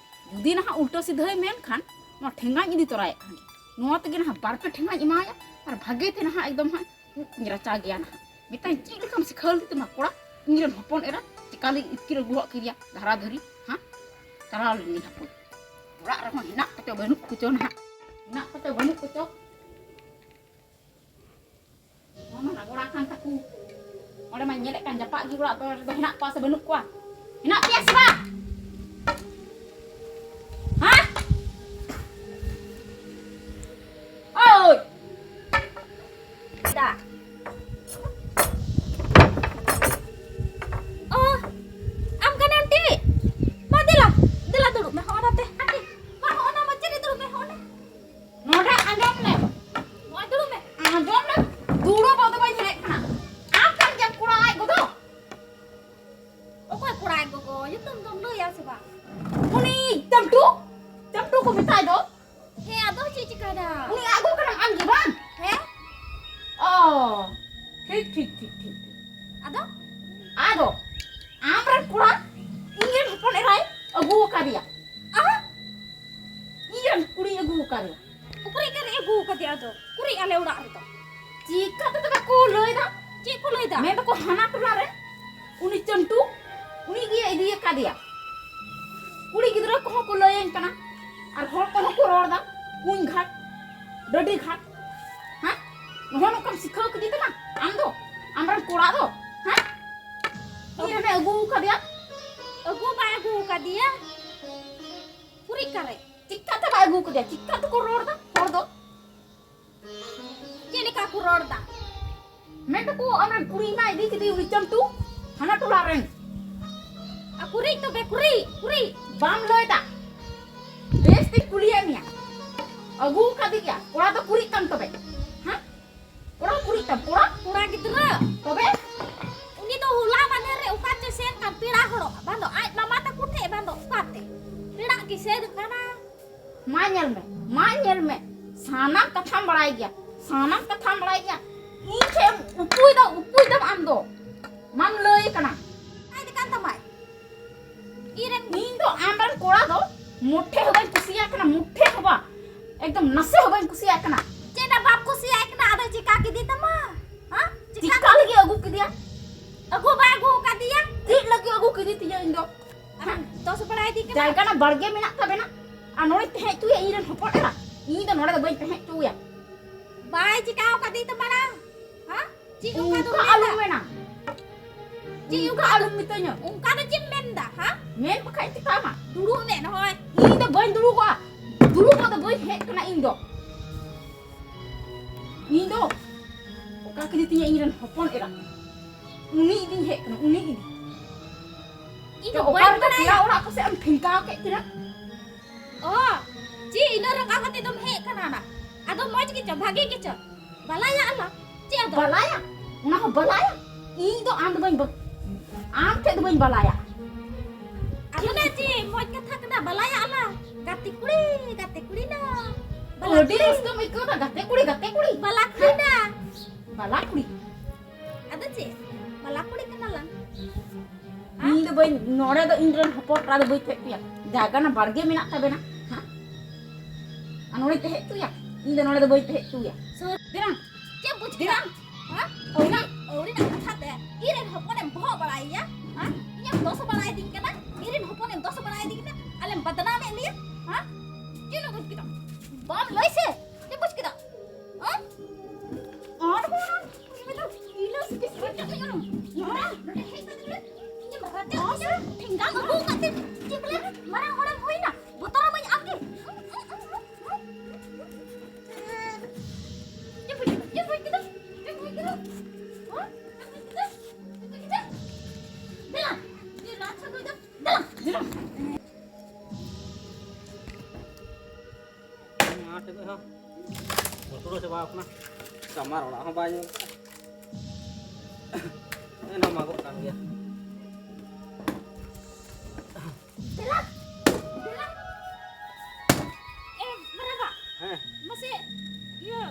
ᱡᱩᱫᱤ ᱱᱟᱦᱟᱜ ᱩᱞᱴᱟᱹ ᱥᱤᱫᱷᱟᱹᱭ ᱢᱮᱱ ᱠᱷᱟᱱ, ᱱᱚᱣᱟ ᱴᱷᱮᱸᱜᱟᱧ ᱤᱫᱤ ᱛᱚᱨᱟᱭᱮᱫ ᱠᱷᱟᱱ ᱜᱮ, ᱱᱚᱣᱟ ᱛᱮᱜᱮ ᱱᱟᱦᱟᱜ ᱵᱟᱨ ᱯᱮ ᱴᱷᱮᱸᱜᱟᱧ ᱮᱢᱟᱭᱟ᱾ ᱟᱨ ᱵᱷᱟᱜᱮ ᱛᱮ ᱱᱟᱦᱟᱜ ᱮᱠᱫᱚᱢ ᱦᱟᱸᱜ ᱤᱧ ᱨᱟᱪᱟ ᱜᱮᱭᱟ ᱱᱟᱦᱟᱜ᱾ ᱢᱮᱛᱟᱧ ᱪᱮᱫ ᱞᱮᱠᱟᱢ ᱥᱤᱠᱷᱟᱹᱣ ᱞᱮᱫᱮ ᱛᱟᱢᱟ ᱠᱚᱲᱟ, ᱤᱧ ᱨᱮᱱ ᱦᱚᱯᱚᱱ ᱮᱨᱟ ᱪᱮᱠᱟ ᱞᱮ ᱤᱛᱠᱤᱨ ᱟᱹᱜᱩ ᱦᱚᱫ ᱠᱮᱫᱮᱭᱟ ᱫᱷᱟᱨᱟ ᱫᱷᱟᱹᱨᱤ, ᱦᱮᱸ? ᱪᱟᱞᱟᱣ ᱞᱮᱱ ᱜᱮ ᱦᱟᱯᱳᱭ᱾ ᱚᱲᱟᱜ ᱨᱮᱦᱚᱸ ᱦᱮᱱᱟᱜ ᱠᱚᱪᱚ ᱵᱟᱹᱱᱩᱜ ᱠᱚᱪᱚ ᱱᱟᱦᱟᱜ, ᱦᱮᱱᱟᱜ ᱠᱚᱪᱚ ᱵᱟᱹᱱᱩᱜ ᱠᱚᱪᱚ᱾ ᱱᱚᱣᱟ ᱢᱟ ᱨᱟᱜᱚᱲᱟ ᱠᱟᱱ ᱛᱟᱠᱚ᱾ ᱚᱸᱰᱮ ᱢᱟ ᱧᱮᱞᱮᱫ ᱠᱟᱱ ᱡᱟᱯᱟᱜ ᱜᱮ ᱚᱲᱟᱜ ᱫᱚ ᱨᱮᱫᱚ ᱦᱮᱱᱟᱜ ᱠᱚᱣᱟ ᱥᱮ ᱵᱟᱹᱱᱩᱜ ᱠᱚᱣᱟ? ᱦᱮᱱᱟᱜ ᱯᱮᱭᱟ ᱥᱮ ᱵᱟᱝ? ᱦᱮᱸ? ᱳᱭ! ᱫᱟ᱾ ᱚ, ᱟᱢ ᱠᱟᱱᱟᱢ ᱴᱤ? ᱢᱟ ᱫᱮᱞᱟ, ᱫᱮᱞᱟ ᱫᱩᱲᱩᱵ ᱢᱮ, ᱦᱚᱸᱜᱼᱚ ᱱᱟᱛᱮ᱾ ᱢᱟ ᱦᱚᱸᱜᱼᱚ ᱱᱟ ᱢᱟᱪᱟ ᱨᱮ ᱫᱩᱲᱩᱵ ᱢᱮ, ᱦᱚᱸᱜᱼᱚ ᱱᱟ᱾ ᱱᱚᱰᱮ ᱟᱸᱡᱚᱢ ᱢᱮ᱾ ᱱᱚᱜᱼᱚᱭ ᱫᱩᱲᱩᱵ ᱢᱮ᱾ ᱟᱸᱡᱚᱢ ᱢᱮ᱾ ᱫᱩᱲᱩᱵ ᱫᱚ ᱵᱟᱹᱧ ᱦᱮᱡ ᱠᱟᱱᱟ᱾ ᱟᱢ ᱠᱟᱱ ᱜᱮᱭᱟᱢ ᱠᱚᱲᱟ ᱟᱡ ᱜᱚ ᱫᱚ᱾ ᱚᱠᱚᱭ ᱠᱚᱲᱟ ᱟᱡ ᱜᱚᱜᱚ? ᱧᱩᱛᱩᱢ ᱫᱚᱢ ᱞᱟᱹᱭᱟ ᱟᱫᱚ ᱟᱢᱨᱮᱱ ᱠᱚᱲᱟ ᱤᱧᱨᱮᱱ ᱦᱚᱯᱚᱱ ᱮᱨᱟᱭ ᱟᱹᱜᱩ ᱟᱠᱟᱫᱮᱭᱟ᱾ ᱟᱦᱟ, ᱤᱧᱨᱮᱱ ᱠᱩᱲᱤᱭ ᱟᱹᱜᱩ ᱟᱠᱟᱫᱮᱭᱟ᱾ ᱚᱠᱚᱭ ᱮᱨᱟᱭ ᱟᱹᱜᱩ ᱟᱠᱟᱫᱮᱭᱟ? ᱟᱫᱚ ᱠᱩᱲᱤ ᱟᱞᱮ ᱚᱲᱟᱜ ᱨᱮᱫᱚ᱾ ᱪᱤᱠᱟᱹᱛᱮ ᱛᱚᱵᱮ ᱠᱚ ᱞᱟᱹᱭᱫᱟ? ᱪᱮᱫ ᱠᱚ ᱞᱟᱹᱭᱫᱟ? ᱢᱮᱱ ᱫᱚᱠᱚ ᱦᱟᱱᱟ ᱴᱚᱞᱟ ᱨᱮ ᱩᱱᱤ ᱪᱟᱹᱱᱴᱩ, ᱩᱱᱤ ᱜᱮ ᱤᱫᱤ ᱟᱠᱟᱫᱮᱭᱟ᱾ ᱠᱩᱲᱤ ᱜᱤᱫᱽᱨᱟᱹ ᱠᱚᱦᱚᱸ ᱠᱚ ᱞᱟᱹᱭᱟᱹᱧ ᱠᱟᱱᱟ, ᱟᱨ ᱦᱚᱲ ᱠᱚᱦᱚᱸ ᱠᱚ ᱨᱚᱲ ᱫᱟ, ᱠᱩᱧ ᱜᱷᱟᱴ, ᱰᱟᱹᱰᱤ ᱜᱷᱟᱴ᱾ ᱦᱮᱸ, ᱱᱚᱜᱼᱚ ᱱᱚᱝᱠᱟᱢ ᱥᱤᱠᱷᱟᱹᱣ ᱠᱮᱫᱮ ᱛᱟᱢᱟ ᱟᱢ ᱫᱚ, ᱟᱢᱨᱮᱱ ᱠᱚᱲᱟ ᱫᱚ? ᱦᱮᱸ, ᱤᱧ ᱨᱮᱱᱮ ᱟᱹᱜᱩ ᱟᱠᱟᱫᱮᱭᱟ᱾ ᱟᱹᱜᱩ ᱵᱟᱭ ᱟᱹᱜᱩ ᱟᱠᱟᱫᱮᱭᱟ᱾ ᱠᱩᱲᱤ ᱚᱠᱟᱨᱮ? ᱪᱤᱠᱟᱹᱛᱮ ᱵᱟᱭ ᱟᱹᱜᱩ ᱟᱠᱟᱫᱮᱭᱟ? ᱪᱤᱠᱟᱹ ᱛᱮᱠᱚ ᱨᱚᱲ ᱫᱟ ᱦᱚᱲ ᱫᱚ? ᱪᱮᱫ ᱞᱮᱠᱟ ᱠᱚ ᱨᱚᱲ ᱫᱟ? ᱢᱮᱱ ᱫᱟᱠᱚ ᱟᱢᱨᱮᱱ ᱠᱩᱲᱤ ᱢᱟ ᱤᱫᱤ ᱠᱮᱫᱮ ᱩᱱᱤ ᱪᱟᱹᱱᱴᱩ, ᱦᱟᱱᱟ ᱴᱚᱞᱟ ᱨᱮᱱ᱾ ᱟ, ᱠᱩᱲᱤ ᱛᱚᱵᱮ ᱠᱩᱲᱤ, ᱠᱩᱲᱤ᱾ ᱵᱟᱢ ᱞᱟᱹᱭ ᱫᱟ᱾ ᱵᱮᱥ ᱛᱤᱧ ᱠᱩᱞᱤᱭᱮᱫ ᱢᱮᱭᱟ᱾ ᱟᱹᱜᱩ ᱠᱟᱫᱮ ᱜᱮᱭᱟ᱾ ᱠᱚᱲᱟ ᱫᱚ ᱠᱩᱲᱤ ᱛᱟᱢ ᱛᱚᱵᱮ? ᱦᱮᱸ? ᱠᱚᱲᱟ ᱠᱩᱲᱤ ᱛᱟᱢ, ᱠᱚᱲᱟ? ᱠᱚᱲᱟ ᱜᱤᱫᱽᱨᱟᱹ᱾ ᱛᱚᱵᱮ? ᱩᱱᱤ ᱫᱚ ᱦᱚᱞᱟ ᱢᱟᱫᱷᱮᱨ ᱨᱮ ᱚᱠᱟ ᱪᱚ ᱥᱮᱱ ᱠᱟᱱ ᱯᱮᱲᱟ ᱦᱚᱲᱚᱜ, ᱵᱟᱝ ᱫᱚ ᱟᱡ ᱢᱟᱢᱟ ᱛᱟᱠᱚ ᱴᱷᱮᱡ, ᱵᱟᱝ ᱫᱚ ᱚᱠᱟᱛᱮ᱾ ᱯᱮᱲᱟᱜ ᱜᱮ ᱥᱮᱱ ᱠᱟᱱᱟ᱾ ᱢᱟ ᱧᱮᱞ ᱢᱮ, ᱢᱟ ᱧᱮᱞ ᱢᱮ, ᱥᱟᱱᱟᱢ ᱠᱟᱛᱷᱟᱢ ᱵᱟᱲᱟᱭ ᱜᱮᱭᱟ, ᱥᱟᱱᱟᱢ ᱠᱟᱛᱷᱟᱢ ᱵᱟᱲᱟᱭ ᱜᱮᱭᱟ᱾ ᱤᱧ ᱴᱷᱮᱡ ᱮᱢ ᱩᱠᱩᱭ ᱫᱟ, ᱩᱠᱩᱭ ᱫᱟᱢ ᱟᱢ ᱫᱚ᱾ ᱢᱟᱢ ᱞᱟᱹᱭ ᱠᱟᱱᱟ᱾ ᱟᱡ ᱫᱚ ᱠᱟᱱ ᱛᱟᱢᱟᱭ᱾ ᱤᱧ ᱨᱮᱱ ᱤᱧ ᱫᱚ ᱟᱢ ᱨᱮᱱ ᱠᱚᱲᱟ ᱫᱚ ᱢᱩᱴᱷᱮ ᱦᱚᱸ ᱵᱟᱹᱧ ᱠᱩᱥᱤᱭᱟᱜ ᱠᱟᱱᱟ, ᱢᱩᱴᱷᱮ ᱦᱚᱸ ᱵᱟᱝ᱾ ᱮᱠᱫᱚᱢ ᱱᱟᱥᱮ ᱦᱚᱸ ᱵᱟᱹᱧ ᱠᱩᱥᱤᱭᱟᱜ ᱠᱟᱱᱟ᱾ ᱪᱮᱫ ᱮ ᱵᱟᱢ ᱠᱩᱥᱤᱭᱟᱭ ᱠᱟᱱᱟ? ᱟᱫᱚ ᱪᱤᱠᱟ ᱠᱮᱫᱮ ᱛᱟᱢᱟ? ᱦᱟ? ᱪᱤᱠᱟ ᱪᱤᱠᱟ ᱞᱟᱹᱜᱤᱫ ᱟᱹᱜᱩ ᱠᱮᱫᱮᱭᱟ? ᱟᱹᱜᱩ ᱵᱟᱭ ᱟᱹᱜᱩ ᱟᱠᱟᱫᱮᱭᱟ? ᱪᱮᱫ ᱞᱟᱹᱜᱤᱫ ᱟᱹᱜᱩ ᱠᱮᱫᱮ ᱛᱤᱧᱟ ᱤᱧ ᱫᱚ? ᱟᱢ ᱫᱚᱥ ᱵᱟᱲᱟᱭ ᱫᱤ ᱠᱟᱱᱟ? ᱡᱟᱭᱜᱟ ᱨᱮᱱᱟᱜ ᱵᱟᱲᱜᱮ ᱢᱮᱱᱟᱜ ᱛᱟᱵᱮᱱᱟ, ᱟᱨ ᱱᱚᱰᱮ ᱛᱟᱦᱮᱸ ᱦᱚᱪᱚᱭᱟ ᱤᱧ ᱨᱮᱱ ᱦᱚᱯᱚᱱ ᱮᱨᱟ? ᱤᱧ ᱫᱚ ᱱᱚᱰᱮ ᱫᱚ ᱵᱟᱹᱧ ᱛᱟᱦᱮᱸ ᱦᱚᱪᱚᱭᱟ᱾ ᱵᱟᱭ ᱪᱤᱠᱟᱣ ᱠᱟᱫᱮ ᱛᱟᱢᱟ ᱱᱟ? ᱦᱟ? ᱪᱮᱫ ᱚᱱᱠᱟ ᱫᱚ ᱚᱱᱠᱟ ᱢᱮᱱᱫᱟ? ᱟᱞᱚᱢ ᱢᱮᱱᱟ᱾ ᱪᱮᱫ ᱚᱱᱠᱟ ᱚᱱᱠᱟ ᱟᱞᱚᱢ ᱢᱮᱛᱟᱹᱧᱟ᱾ ᱚᱱᱠᱟ ᱫᱚ ᱪᱮᱫ ᱮᱢ ᱢᱮᱱᱫᱟ, ᱦᱟ? ᱢᱮᱱ ᱵᱟᱠᱷᱟᱡ ᱪᱤᱠᱟᱹ ᱟᱢᱟ? ᱫᱩᱲᱩᱵ ᱢᱮ ᱱᱚᱜᱼᱚᱭ᱾ ᱤᱧ ᱫᱚ ᱵᱟᱹᱧ ᱫᱩᱲᱩᱵᱚᱜᱼᱟ᱾ ᱫᱩᱲᱩᱵᱚᱜ ᱫᱚ ᱵᱟᱹᱧ ᱦᱮᱡ ᱠᱟᱱᱟ ᱤᱧ ᱫᱚ᱾ ᱤᱧ ᱫᱚ ᱚᱠᱟ ᱠᱮᱫᱮ ᱛᱤᱧᱟ ᱤᱧ ᱨᱮᱱ ᱦᱚᱯᱚᱱ ᱮᱨᱟ᱾ ᱩᱱᱤ ᱤᱫᱤᱧ ᱦᱮᱡ ᱠᱟᱱᱟ, ᱩᱱᱤ ᱤᱫᱤ᱾ ᱤᱧ ᱛᱚ ᱫᱚ ᱚᱠᱟ ᱵᱟᱹᱧ ᱨᱮᱫᱚ ᱵᱟᱲᱟᱭᱟ᱾ ᱯᱮᱲᱟ ᱚᱲᱟᱜ ᱠᱚᱥᱮᱫ ᱮᱢ ᱴᱷᱮᱝᱠᱟᱣ ᱠᱮᱫ ᱠᱤᱱᱟ? ᱚ, ᱪᱮᱫ ᱤᱱᱟᱹ ᱨᱟᱸᱜᱟᱣ ᱠᱟᱛᱮ ᱫᱚᱢ ᱦᱮᱡ ᱠᱟᱱᱟ ᱱᱟ? ᱟᱫᱚ ᱢᱚᱡᱽ ᱜᱮᱪᱚ, ᱵᱷᱟᱜᱮ ᱜᱮᱪᱚ᱾ ᱵᱟᱞᱟᱭᱟ ᱟᱞᱟᱝ᱾ ᱪᱮᱫ ᱟᱫᱚ? ᱵᱟᱞᱟᱭᱟ? ᱚᱱᱟ ᱦᱚᱸ ᱵᱟᱞᱟᱭᱟ? ᱤᱧ ᱫᱚ ᱟᱢ ᱫᱚ ᱵᱟᱹᱧ ᱵᱟ-, ᱟᱢ ᱴᱷᱮᱡ ᱫᱚ ᱵᱟᱹᱧ ᱵᱟᱞᱟᱭᱟ᱾ ᱟᱫᱚ ᱱᱟ ᱪᱮᱫ ᱢᱚᱡᱽ ᱠᱟᱛᱷᱟ ᱠᱟᱱᱟ, ᱵᱟᱞᱟᱭᱟ ᱟᱞᱟᱝ᱾ ᱜᱟᱛᱮ ᱠᱩᱲᱤ, ᱜᱟᱛᱮ ᱠᱩᱲᱤ ᱱᱟ᱾ ᱵᱟᱞᱟ ᱟᱹᱰᱤ ᱠᱩᱲᱤ᱾ ᱨᱟᱹᱥᱠᱟᱹᱢ ᱟᱹᱭᱠᱟᱹᱣ ᱫᱟ, ᱜᱟᱛᱮ ᱠᱩᱲᱤ, ᱜᱟᱛᱮ ᱠᱩᱲᱤ᱾ ᱵᱟᱞᱟ ᱠᱩᱲᱤ ᱱᱟ᱾ ᱵᱟᱞᱟ ᱠᱩᱲᱤ᱾ ᱟᱫᱚ ᱪᱮᱫ? ᱵᱟᱞᱟ ᱠᱩᱲᱤ ᱠᱟᱱᱟ ᱞᱟᱝ᱾ ᱵᱟᱹᱧ, ᱱᱚᱰᱮ ᱫᱚ ᱤᱧ ᱨᱮᱱ ᱦᱚᱯᱚᱱ ᱮᱨᱟ ᱫᱚ ᱵᱟᱹᱧ ᱛᱟᱦᱮᱸ ᱦᱚᱪᱚᱭᱟ᱾ ᱡᱟᱭᱜᱟ ᱨᱮᱱᱟᱜ ᱵᱟᱲᱜᱮ ᱢᱮᱱᱟᱜ ᱛᱟᱵᱮᱱᱟ, ᱦᱮᱸ? ᱟᱨ ᱱᱚᱰᱮ ᱛᱟᱦᱮᱸ ᱦᱚᱪᱚᱭᱟ? ᱤᱧ ᱫᱚ ᱱᱚᱰᱮ ᱫᱚ ᱵᱟᱹᱧ ᱛᱟᱦᱮᱸ ᱦᱚᱪᱚᱭᱟ᱾ ᱥᱩᱨ ᱫᱤᱱᱟᱝ, ᱪᱮᱫ ᱵᱩᱡᱽ ᱠᱮᱫᱟ? ᱫᱤᱱᱟᱝ᱾ ᱦᱮᱸ? ᱟᱹᱣᱨᱤ, ᱟᱹᱣᱨᱤ ᱨᱮᱱᱟᱜ ᱠᱟᱛᱷᱟ ᱛᱮ ᱤᱧ ᱨᱮᱱ ᱦᱚᱯᱚᱱᱮᱢ ᱵᱚᱦᱚᱜ ᱵᱟᱲᱟᱭᱮᱭᱟ, ᱦᱮᱸ? ᱤᱧᱮᱢ ᱫᱚᱥ ᱵᱟᱲᱟᱭᱮᱫᱤᱧ ᱠᱟᱱᱟ, ᱤᱧ ᱨᱮᱱ ᱦᱚᱯᱚᱱᱮᱢ ᱫᱚᱥ ᱵᱟᱲᱟᱭᱮᱫᱤᱧ ᱠᱟᱱᱟ, ᱟᱞᱮᱢ ᱵᱟᱫᱱᱟᱢᱮᱫ ᱞᱮᱭᱟ, ᱦᱮᱸ? ᱪᱮᱫ ᱮᱢ ᱵᱩᱡᱽ ᱠᱮᱫᱟ? ᱵᱟᱢ ᱞᱟᱹᱭ ᱥᱮ? ᱪᱮᱫ ᱵᱩᱡᱽ ᱠᱮᱫᱟ? ᱦᱮᱸ? ᱟᱨ ᱦᱚᱸ ᱤᱧ ᱫᱚ ᱤᱞᱟᱹᱥ ᱵᱤᱥ ᱠᱟᱛᱮ ᱤᱧ ᱱᱚᱰᱮ ᱦᱮᱡ ᱠᱟᱛᱮ ᱤᱧᱮᱢ ᱨᱟᱪᱟᱜ ᱤᱧᱟ, ᱴᱷᱮᱸᱜᱟᱢ ᱟᱹᱜᱩ ᱠᱟᱛᱮ ᱪᱮᱫ ᱵᱚᱞᱮ ᱢᱟᱨᱟᱝ ᱦᱚᱲᱮᱢ ᱦᱩᱭᱱᱟ, ᱵᱚᱛᱚᱨᱟᱢᱟᱹᱧ ᱟᱢ ᱜᱮ᱾ ᱪᱮᱫ ᱵᱩᱡᱽ ᱠᱮᱫᱟ? ᱪᱮᱫ ᱵᱩᱡᱽ ᱠᱮᱫᱟ? ᱪᱮᱫ ᱵᱩᱡᱽ ᱠᱮᱫᱟ? ᱦᱮᱸ? ᱪᱮᱫ ᱵᱩᱡᱽ ᱠᱮᱫᱟ? ᱫᱮᱞᱟ, ᱫᱮᱞᱟ, ᱟᱪᱪᱷᱟ, ᱱᱩᱭ ᱫᱚ, ᱫᱮᱞᱟ, ᱫᱮᱞᱟ᱾ ᱢᱟ ᱛᱚᱵᱮ ᱦᱚᱸ, ᱵᱚᱛᱚᱨ ᱪᱟᱵᱟ ᱟᱠᱟᱱᱟ᱾ ᱠᱟᱢᱟᱨ ᱚᱲᱟᱜ ᱦᱚᱸ ᱵᱟᱭ ᱧᱮᱞ ᱠᱟᱜᱼᱟ᱾ ᱮᱱᱦᱚᱸ ᱢᱟᱜᱚᱜ ᱠᱟᱱ ᱜᱮᱭᱟ᱾ ᱫᱮᱞᱟ, ᱫᱮᱞᱟ᱾ ᱮ, ᱢᱟᱨᱟᱝᱵᱟ᱾ ᱦᱮᱸ᱾ ᱢᱟᱥᱮ, ᱤᱭᱟᱹ,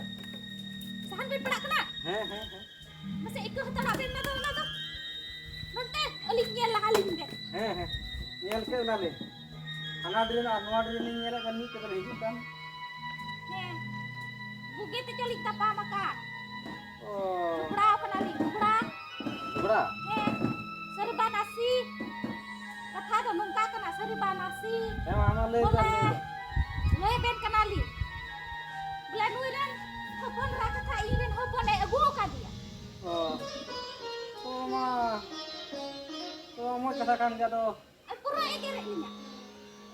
ᱥᱟᱦᱟᱱ ᱵᱮᱱ ᱯᱟᱲᱟᱜ ᱠᱟᱱᱟ? ᱦᱮᱸ, ᱦᱮᱸ, ᱦᱮᱸ᱾ ᱢᱟᱥᱮ ᱤᱠᱟᱹ ᱦᱟᱛᱟᱲᱟᱜ ᱵᱮᱱ ᱢᱟ ᱫᱚ ᱚᱱᱟ ᱫᱚ᱾ ᱱᱚᱱᱛᱮ ᱟᱹᱞᱤᱧ ᱧᱮᱞ ᱞᱟᱦᱟ ᱞᱤᱧ ᱵᱮᱱ᱾ ᱦᱮᱸ, ᱦᱮᱸ᱾ ᱧᱮᱞ ᱠᱮᱫ ᱱᱟᱞᱤᱧ᱾ ᱦᱟᱱᱟ drain ᱟᱨ ᱱᱚᱣᱟ drain ᱞᱤᱧ ᱧᱮᱞᱮᱫ ᱠᱟᱱ, ᱢᱤᱫ ᱛᱮᱵᱮᱱ ᱦᱤᱡᱩᱜ ᱠᱟᱱ᱾ ᱦᱮᱸ᱾ ᱵᱩᱜᱤ ᱛᱮᱪᱚ ᱞᱤᱧ ᱛᱟᱯᱟᱢ ᱟᱠᱟᱫ᱾ ᱚ᱾ ᱡᱷᱚᱜᱽᱲᱟᱣ ᱠᱟᱱᱟᱞᱤᱧ, ᱡᱷᱚᱜᱽᱲᱟ᱾ ᱡᱷᱚᱜᱽᱲᱟ? ᱦᱮᱸ᱾ ᱥᱟᱹᱨᱤ ᱵᱟ ᱱᱟᱥᱤ᱾ ᱠᱟᱛᱷᱟ ᱫᱚ ᱱᱚᱝᱠᱟ ᱠᱟᱱᱟ, ᱥᱟᱹᱨᱤ ᱵᱟ ᱱᱟᱥᱤ᱾ ᱦᱮᱸ, ᱢᱟ, ᱢᱟ, ᱞᱟᱹᱭ ᱵᱚᱞᱮ, ᱵᱮᱱ, ᱞᱟᱹᱭ ᱵᱮᱱ᱾ ᱞᱟᱹᱭ ᱵᱮᱱ ᱠᱟᱱᱟᱞᱤᱧ᱾ ᱵᱚᱞᱮ, ᱱᱩᱭ ᱨᱮᱱ ᱦᱚᱯᱚᱱ ᱮᱨᱟ ᱠᱟᱛᱷᱟ ᱤᱧ ᱨᱮᱱ ᱦᱚᱯᱚᱱᱮ ᱟᱹᱜᱩ ᱟᱠᱟᱫᱮᱭᱟ᱾ ᱚ᱾ ᱚ, ᱢᱟ᱾ ᱛᱚ, ᱢᱚᱡᱽ ᱠᱟᱛᱷᱟ ᱠᱟᱱ ᱜᱮᱭᱟ ᱫᱚ᱾ ᱟᱨ ᱯᱩᱨᱟᱹ ᱮᱜᱮᱨᱮᱫ ᱞᱤᱧᱟ᱾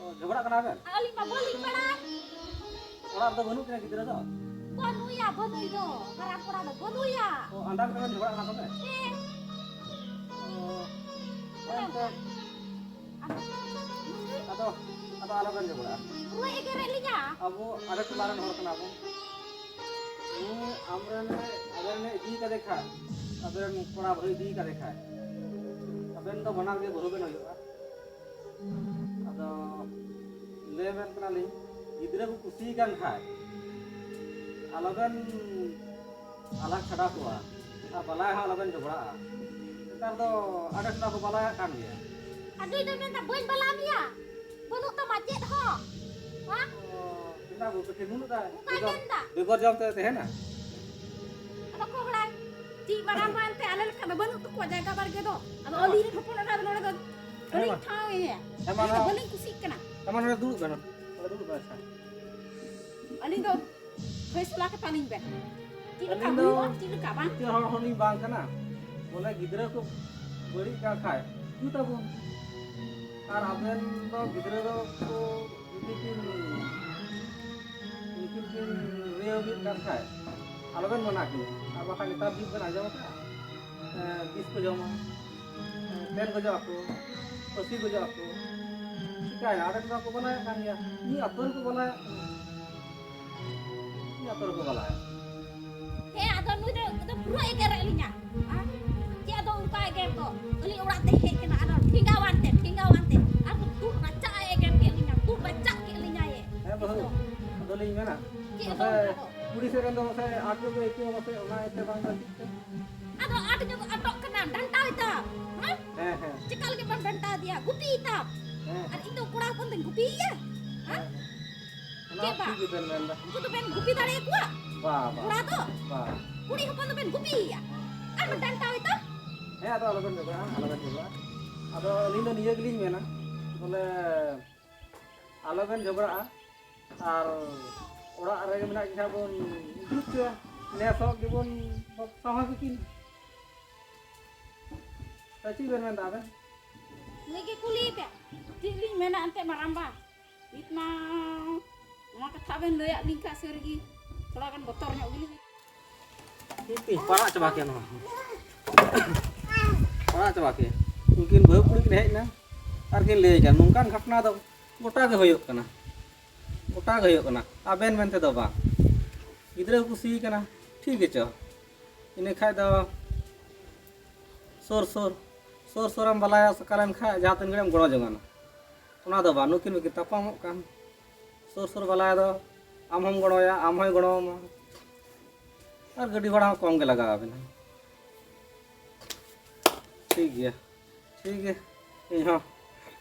ᱚ, ᱡᱷᱚᱜᱽᱲᱟᱜ ᱠᱟᱱᱟ ᱵᱮᱱ? ᱟᱹᱞᱤᱧ ᱢᱟ ᱵᱟᱹᱞᱤᱧ ᱵᱟᱲᱟᱭ᱾ ᱚᱲᱟᱜ ᱨᱮᱫᱚ ᱵᱟᱹᱱᱩᱜ ᱠᱤᱱᱟ ᱜᱤᱫᱽᱨᱟᱹ ᱫᱚ? ᱵᱟᱹᱱᱩᱭᱟ, ᱵᱟᱹᱱᱩᱭ ᱫᱚ᱾ ᱢᱟᱨᱟᱝ ᱠᱚᱲᱟ ᱫᱚ ᱵᱟᱹᱱᱩᱭᱟ᱾ ᱚ, ᱟᱸᱫᱟᱜ ᱠᱟᱛᱮ ᱵᱮᱱ ᱡᱷᱚᱜᱽᱲᱟᱜ ᱠᱟᱱᱟ ᱛᱚᱵᱮ? ᱦᱮᱸ᱾ ᱚ, ᱦᱮᱸ ᱛᱚ᱾ ᱟᱫᱚ, ᱟᱫᱚ ᱟᱞᱚᱵᱮᱱ ᱡᱷᱚᱜᱽᱲᱟᱜᱼᱟ᱾ ᱯᱩᱨᱟᱹ ᱮᱜᱮᱨᱮᱫ ᱞᱤᱧᱟ᱾ ᱟᱵᱚ ᱟᱞᱮ ᱴᱚᱞᱟ ᱨᱮᱱ ᱦᱚᱲ ᱠᱟᱱᱟ ᱵᱚᱱ᱾ ᱩᱱᱤ ᱟᱢᱨᱮᱱ, ᱟᱵᱮᱱ ᱤᱫᱤ ᱠᱟᱫᱮ ᱠᱷᱟᱡ, ᱟᱵᱮᱱ ᱠᱚᱲᱟ ᱵᱟᱹᱦᱩ ᱤᱫᱤ ᱠᱟᱫᱮ ᱠᱷᱟᱡ, ᱟᱵᱮᱱ ᱫᱚ ᱵᱟᱱᱟᱨ ᱜᱮ ᱵᱟᱹᱦᱩ ᱵᱮᱱ ᱦᱩᱭᱩᱜᱼᱟ᱾ ᱟᱫᱚ ᱞᱟᱹᱭ ᱟᱵᱮᱱ ᱠᱟᱱᱟᱞᱤᱧ, ᱜᱤᱫᱽᱨᱟᱹ ᱠᱚ ᱠᱩᱥᱤ ᱠᱟᱱ ᱠᱷᱟᱡ, ᱟᱞᱚᱵᱮᱱ ᱟᱞᱟᱜᱽ ᱪᱷᱟᱰᱟ ᱠᱚᱣᱟ ᱟᱨ ᱵᱟᱞᱟᱭ ᱦᱚᱸ ᱟᱞᱚᱵᱮᱱ ᱡᱷᱚᱜᱽᱲᱟᱜᱼᱟ᱾ ᱱᱮᱛᱟᱨ ᱫᱚ ᱟᱹᱰᱤ ᱟᱢᱫᱟ ᱠᱚ ᱵᱟᱞᱟᱭᱟᱜ ᱠᱟᱱ ᱜᱮᱭᱟ᱾ ᱟᱫᱚ ᱤᱧ ᱫᱚ ᱢᱮᱱᱫᱟ ᱵᱟᱹᱧ ᱵᱟᱞᱟ ᱢᱮᱭᱟ, ᱵᱟᱹᱱᱩᱜ ᱛᱟᱢᱟ ᱪᱮᱫ ᱦᱚᱸ᱾ ᱦᱮᱸ? ᱚ, ᱪᱮᱫᱟᱜ ᱵᱟᱹᱵᱩ ᱠᱟᱹᱴᱤᱡ ᱱᱩᱱᱟᱹᱜ ᱫᱟᱭ? ᱚᱱᱠᱟᱭ ᱵᱮᱜᱚᱨ, ᱢᱮᱱᱫᱟ᱾ ᱵᱮᱜᱚᱨ ᱡᱚᱢ ᱛᱮ ᱛᱟᱦᱮᱱᱟ? ᱟᱫᱚ ᱚᱠᱚᱭ ᱵᱟᱲᱟᱭ? ᱪᱮᱫ ᱢᱟᱨᱟᱝ ᱵᱟ ᱮᱱᱛᱮ ᱟᱞᱮ ᱞᱮᱠᱟ ᱫᱚ ᱵᱟᱹᱱᱩᱜ ᱛᱟᱠᱚᱣᱟ ᱡᱟᱭᱜᱟ ᱵᱟᱲᱜᱮ ᱫᱚ᱾ ᱟᱫᱚ ᱦᱮᱸ ᱢᱟ᱾ ᱟᱹᱞᱤᱧ ᱨᱮᱱ ᱦᱚᱯᱚᱱ ᱮᱨᱟ ᱫᱚ ᱱᱚᱰᱮ ᱫᱚ ᱦᱮᱸ ᱵᱟᱹᱞᱤᱧ ᱢᱟ᱾ ᱴᱷᱟᱶ ᱮᱭᱟ᱾ ᱦᱮᱸ ᱢᱟ, ᱟᱹᱞᱤᱧ ᱫᱚ ᱱᱚᱣᱟ ᱵᱟᱹᱞᱤᱧ ᱠᱩᱥᱤᱜ ᱠᱟᱱᱟ᱾ ᱦᱮᱸ ᱢᱟ, ᱱᱚᱰᱮ ᱫᱩᱲᱩᱵ ᱵᱮᱱ᱾ ᱱᱚᱰᱮ ᱫᱩᱲᱩᱵ ᱵᱮᱱ, ᱟᱪᱪᱷᱟ᱾ ᱟᱹᱞᱤᱧ ᱫᱚ ᱯᱷᱟᱭᱥᱟᱞᱟ ᱠᱟᱛᱟ ᱞᱤᱧ ᱵᱮᱱ᱾ ᱪᱮᱫ ᱞᱮᱠᱟ ᱟᱹᱞᱤᱧ ᱫᱚ ᱦᱩᱭᱩᱜᱼᱟ, ᱪᱮᱫ ᱞᱮᱠᱟ ᱵᱟᱝ? ᱪᱮᱫ ᱦᱚᱲ ᱦᱚᱸᱞᱤᱧ ᱵᱟᱝ ᱠᱟᱱᱟ᱾ ᱵᱚᱞᱮ ᱜᱤᱫᱽᱨᱟᱹ ᱠᱚ ᱵᱟᱹᱲᱤᱡ ᱠᱟᱱ ᱠᱷᱟᱡ ᱡᱩᱛ ᱟᱵᱚᱱ᱾ ᱟᱨ ᱟᱵᱮᱱ ᱫᱚ ᱜᱤᱫᱽᱨᱟᱹ ᱫᱚ ᱠᱚ ᱡᱩᱫᱤ ᱠᱤᱱ, ᱩᱱᱠᱤᱱ ᱠᱤᱱ ᱨᱤᱭᱟᱹᱣ ᱵᱤᱱ ᱠᱟᱱ ᱠᱷᱟᱡ ᱟᱞᱚᱵᱮᱱ ᱢᱟᱱᱟ ᱠᱤᱱᱟ᱾ ᱟᱨ ᱵᱟᱠᱷᱟᱡ ᱱᱮᱛᱟᱨ ᱡᱩᱜᱽ ᱵᱮᱱ ᱟᱸᱡᱚᱢ ᱟᱠᱟᱫᱼᱟ, ᱮᱸ, ᱵᱤᱥ ᱠᱚ ᱡᱚᱢᱟ, ᱮᱸ, ᱛᱮᱱ ᱜᱚᱡᱚᱜ ᱟᱠᱚ, ᱯᱷᱟᱹᱥᱤ ᱜᱚᱡᱚᱜ ᱟᱠᱚ᱾ ᱪᱤᱠᱟᱭᱟ? ᱟᱞᱮ ᱨᱮᱫᱚ ᱠᱚ ᱵᱟᱞᱟᱭᱮᱫ ᱠᱟᱱ ᱜᱮᱭᱟ, ᱢᱤᱫ ᱟᱛᱳ ᱨᱮᱠᱚ ᱵᱟᱞᱟᱭᱮᱫ ᱠᱟᱱᱟ᱾ ᱪᱮᱫ ᱟᱛᱳ ᱨᱮᱠᱚ ᱵᱟᱞᱟᱭᱟ? ᱦᱮᱸ, ᱟᱫᱚ ᱱᱩᱭ ᱫᱚ ᱮᱠᱫᱚᱢ ᱯᱩᱨᱟᱹ ᱮᱜᱮᱨᱮᱫ ᱞᱤᱧᱟ᱾ ᱟᱨ ᱪᱮᱫ ᱟᱫᱚ ᱚᱱᱠᱟ ᱮᱜᱮᱨ ᱫᱚ? ᱟᱹᱞᱤᱧ ᱚᱲᱟᱜ ᱛᱮ ᱦᱮᱡ ᱠᱟᱱᱟ, ᱟᱫᱚ ᱴᱷᱮᱸᱜᱟᱣᱟᱱ ᱛᱮ, ᱴᱷᱮᱸᱜᱟᱣᱟᱱ ᱛᱮ᱾ ᱟᱨ ᱛᱩᱫ ᱨᱟᱪᱟᱜ ᱮ ᱮᱜᱮᱨ ᱠᱮᱫ ᱞᱤᱧᱟ, ᱛᱩᱫ ᱨᱟᱪᱟᱜ ᱠᱮᱫ ᱞᱤᱧᱟᱭ᱾ ᱦᱮᱸ ᱵᱟᱹᱦᱩ, ᱮᱠᱫᱚᱢ᱾ ᱟᱫᱚᱞᱤᱧ ᱢᱮᱱᱟ, ᱪᱮᱫ ᱟᱫᱚ ᱢᱟᱥᱮ ᱚᱱᱠᱟ ᱫᱚ? ᱠᱩᱲᱤ ᱥᱮᱫ ᱨᱮᱱ ᱫᱚ ᱢᱟᱥᱮ ᱟᱸᱴ ᱧᱚᱜ ᱜᱮ ᱟᱹᱭᱠᱟᱹᱣᱟ ᱢᱟᱥᱮ, ᱚᱱᱟ ᱤᱭᱟᱹᱛᱮ ᱵᱟᱝ ᱜᱟᱛᱮᱜ ᱛᱮ? ᱟᱫᱚ ᱟᱸᱴ ᱧᱚᱜ ᱟᱴᱚᱜ ᱠᱟᱱᱟ, ᱰᱟᱱᱴᱟᱣ ᱮᱛᱟᱢ, ᱦᱮᱸ? ᱦᱮᱸ, ᱦᱮᱸ᱾ ᱪᱮᱠᱟ ᱞᱟᱹᱜᱤᱫ ᱵᱟᱢ ᱰᱟᱱᱴᱟᱣ ᱮᱫᱮᱭᱟ? ᱜᱩᱯᱤ ᱮᱛᱟᱢ᱾ ᱦᱮᱸ᱾ ᱟᱨ ᱤᱧ ᱫᱚ ᱠᱚᱲᱟ ᱦᱚᱯᱚᱱ ᱫᱚᱧ ᱜᱩᱯᱤᱭᱮᱭᱟ? ᱦᱮᱸ? ᱦᱮᱸ, ᱦᱮᱸ᱾ ᱚᱱᱟ ᱪᱮᱫ ᱦᱚᱸ ᱵᱟ? ᱴᱷᱤᱠ ᱜᱮᱵᱮᱱ ᱢᱮᱱᱫᱟ᱾ ᱩᱱᱠᱩ ᱫᱚᱵᱮᱱ ᱜᱩᱯᱤ ᱫᱟᱲᱮᱭᱟᱠᱚᱣᱟ? ᱵᱟ, ᱵᱟ᱾ ᱠᱚᱲᱟ ᱫᱚ? ᱵᱟ᱾ ᱠᱩᱲᱤ ᱦᱚᱯᱚᱱ ᱫᱚᱵᱮᱱ ᱜᱩᱯᱤᱭᱮᱭᱟ? ᱟᱨ ᱰᱟᱱᱴᱟᱣ ᱮᱛᱟᱢ? ᱦᱮᱸ, ᱟᱫᱚ ᱟᱞᱚᱵᱮᱱ ᱡᱷᱚᱜᱽᱲᱟᱜᱼᱟ, ᱟᱞᱚᱵᱮᱱ ᱡᱷᱚᱜᱽᱲᱟᱜᱼᱟ᱾ ᱟᱫᱚ ᱟᱹᱞᱤᱧ ᱫᱚ ᱱᱤᱭᱟᱹ ᱜᱮᱞᱤᱧ ᱢᱮᱱᱟ, ᱵᱚᱞᱮ ᱟᱞᱚᱵᱮᱱ ᱡᱷᱚᱜᱽᱲᱟᱜᱼᱟ᱾ ᱟᱨ ᱚᱲᱟᱜ ᱨᱮᱜᱮ ᱢᱮᱱᱟᱜ ᱠᱤᱱ ᱠᱷᱟᱱ ᱵᱚᱱ ᱡᱩᱛ ᱠᱮᱭᱟ᱾ ᱱᱮᱥ ᱦᱚᱸ ᱜᱮᱵᱚᱱ ᱥᱟᱶᱦᱟ ᱠᱤᱱ᱾ ᱛᱚ ᱪᱮᱫ ᱵᱮᱱ ᱢᱮᱱᱫᱟ ᱟᱵᱮᱱ? ᱱᱩᱭ ᱜᱮ ᱠᱩᱞᱤᱭᱮ ᱯᱮ᱾ ᱪᱮᱫ ᱞᱤᱧ ᱢᱮᱱᱟ ᱮᱱᱛᱮ ᱢᱟᱨᱟᱝᱵᱟ? ᱱᱤᱛ ᱢᱟ ᱱᱚᱣᱟ ᱠᱟᱛᱷᱟ ᱵᱮᱱ ᱞᱟᱹᱭᱟᱫ ᱞᱤᱧ ᱠᱷᱟᱱ ᱥᱟᱹᱨᱤᱜᱮ ᱛᱷᱚᱲᱟ ᱜᱟᱱ ᱵᱚᱛᱚᱨ ᱧᱚᱜ ᱜᱮᱞᱤᱧ ᱯᱟᱲᱟᱜ ᱪᱟᱵᱟ ᱠᱮᱭᱟ ᱱᱚᱣᱟ ᱦᱚᱸ᱾ ᱯᱟᱲᱟᱜ ᱪᱟᱵᱟ ᱠᱮᱭᱟ᱾ ᱩᱱᱠᱤᱱ ᱵᱟᱹᱦᱩ ᱠᱩᱲᱤ ᱠᱤᱱ ᱦᱮᱡ ᱮᱱᱟ ᱟᱨ ᱠᱤᱱ ᱞᱟᱹᱭ ᱠᱟᱱ ᱱᱚᱝᱠᱟᱱ ᱜᱷᱚᱴᱚᱱᱟ ᱫᱚ ᱜᱚᱴᱟ ᱜᱮ ᱦᱩᱭᱩᱜ ᱠᱟᱱᱟ᱾ ᱜᱚᱴᱟ ᱜᱮ ᱦᱩᱭᱩᱜ ᱠᱟᱱᱟ, ᱟᱵᱮᱱ ᱢᱮᱱᱛᱮ ᱫᱚ ᱵᱟᱝ᱾ ᱜᱤᱫᱽᱨᱟᱹ ᱠᱚ ᱠᱩᱥᱤ ᱠᱟᱱᱟ, ᱴᱷᱤᱠ ᱜᱮᱪᱚ᱾ ᱤᱱᱟᱹ ᱠᱷᱟᱡ ᱫᱚ ᱥᱩᱨ ᱥᱩᱨ, ᱥᱩᱨ ᱥᱩᱨᱮᱢ ᱵᱟᱞᱟᱭᱟ ᱥᱟᱠᱟ ᱞᱮᱱ ᱠᱷᱟᱡ ᱡᱟᱦᱟᱸ ᱛᱤᱱ ᱜᱷᱟᱹᱲᱤᱡ ᱮᱢ ᱜᱚᱲᱚ ᱡᱚᱝᱟᱱᱟ᱾ ᱚᱱᱟ ᱫᱚ ᱵᱟᱝ, ᱱᱩᱠᱤᱱ ᱵᱟᱹᱠᱤᱱ ᱛᱟᱯᱟᱢᱚᱜ ᱠᱟᱱ᱾ ᱥᱩᱨ ᱥᱩᱨ ᱵᱟᱞᱟᱭᱟ ᱫᱚ ᱟᱢ ᱦᱚᱸᱢ ᱜᱚᱲᱚᱣᱟᱭᱟ, ᱟᱢ ᱦᱚᱸᱭ ᱜᱚᱲᱚᱣᱟᱢᱟ᱾ ᱟᱨ ᱜᱟᱹᱰᱤ ᱵᱷᱟᱲᱟ ᱦᱚᱸ ᱠᱚᱢ ᱜᱮ ᱞᱟᱜᱟᱣ ᱟᱵᱮᱱᱟ᱾ ᱴᱷᱤᱠ ᱜᱮᱭᱟ, ᱴᱷᱤᱠ ᱜᱮᱭᱟ᱾ ᱤᱧ ᱦᱚᱸ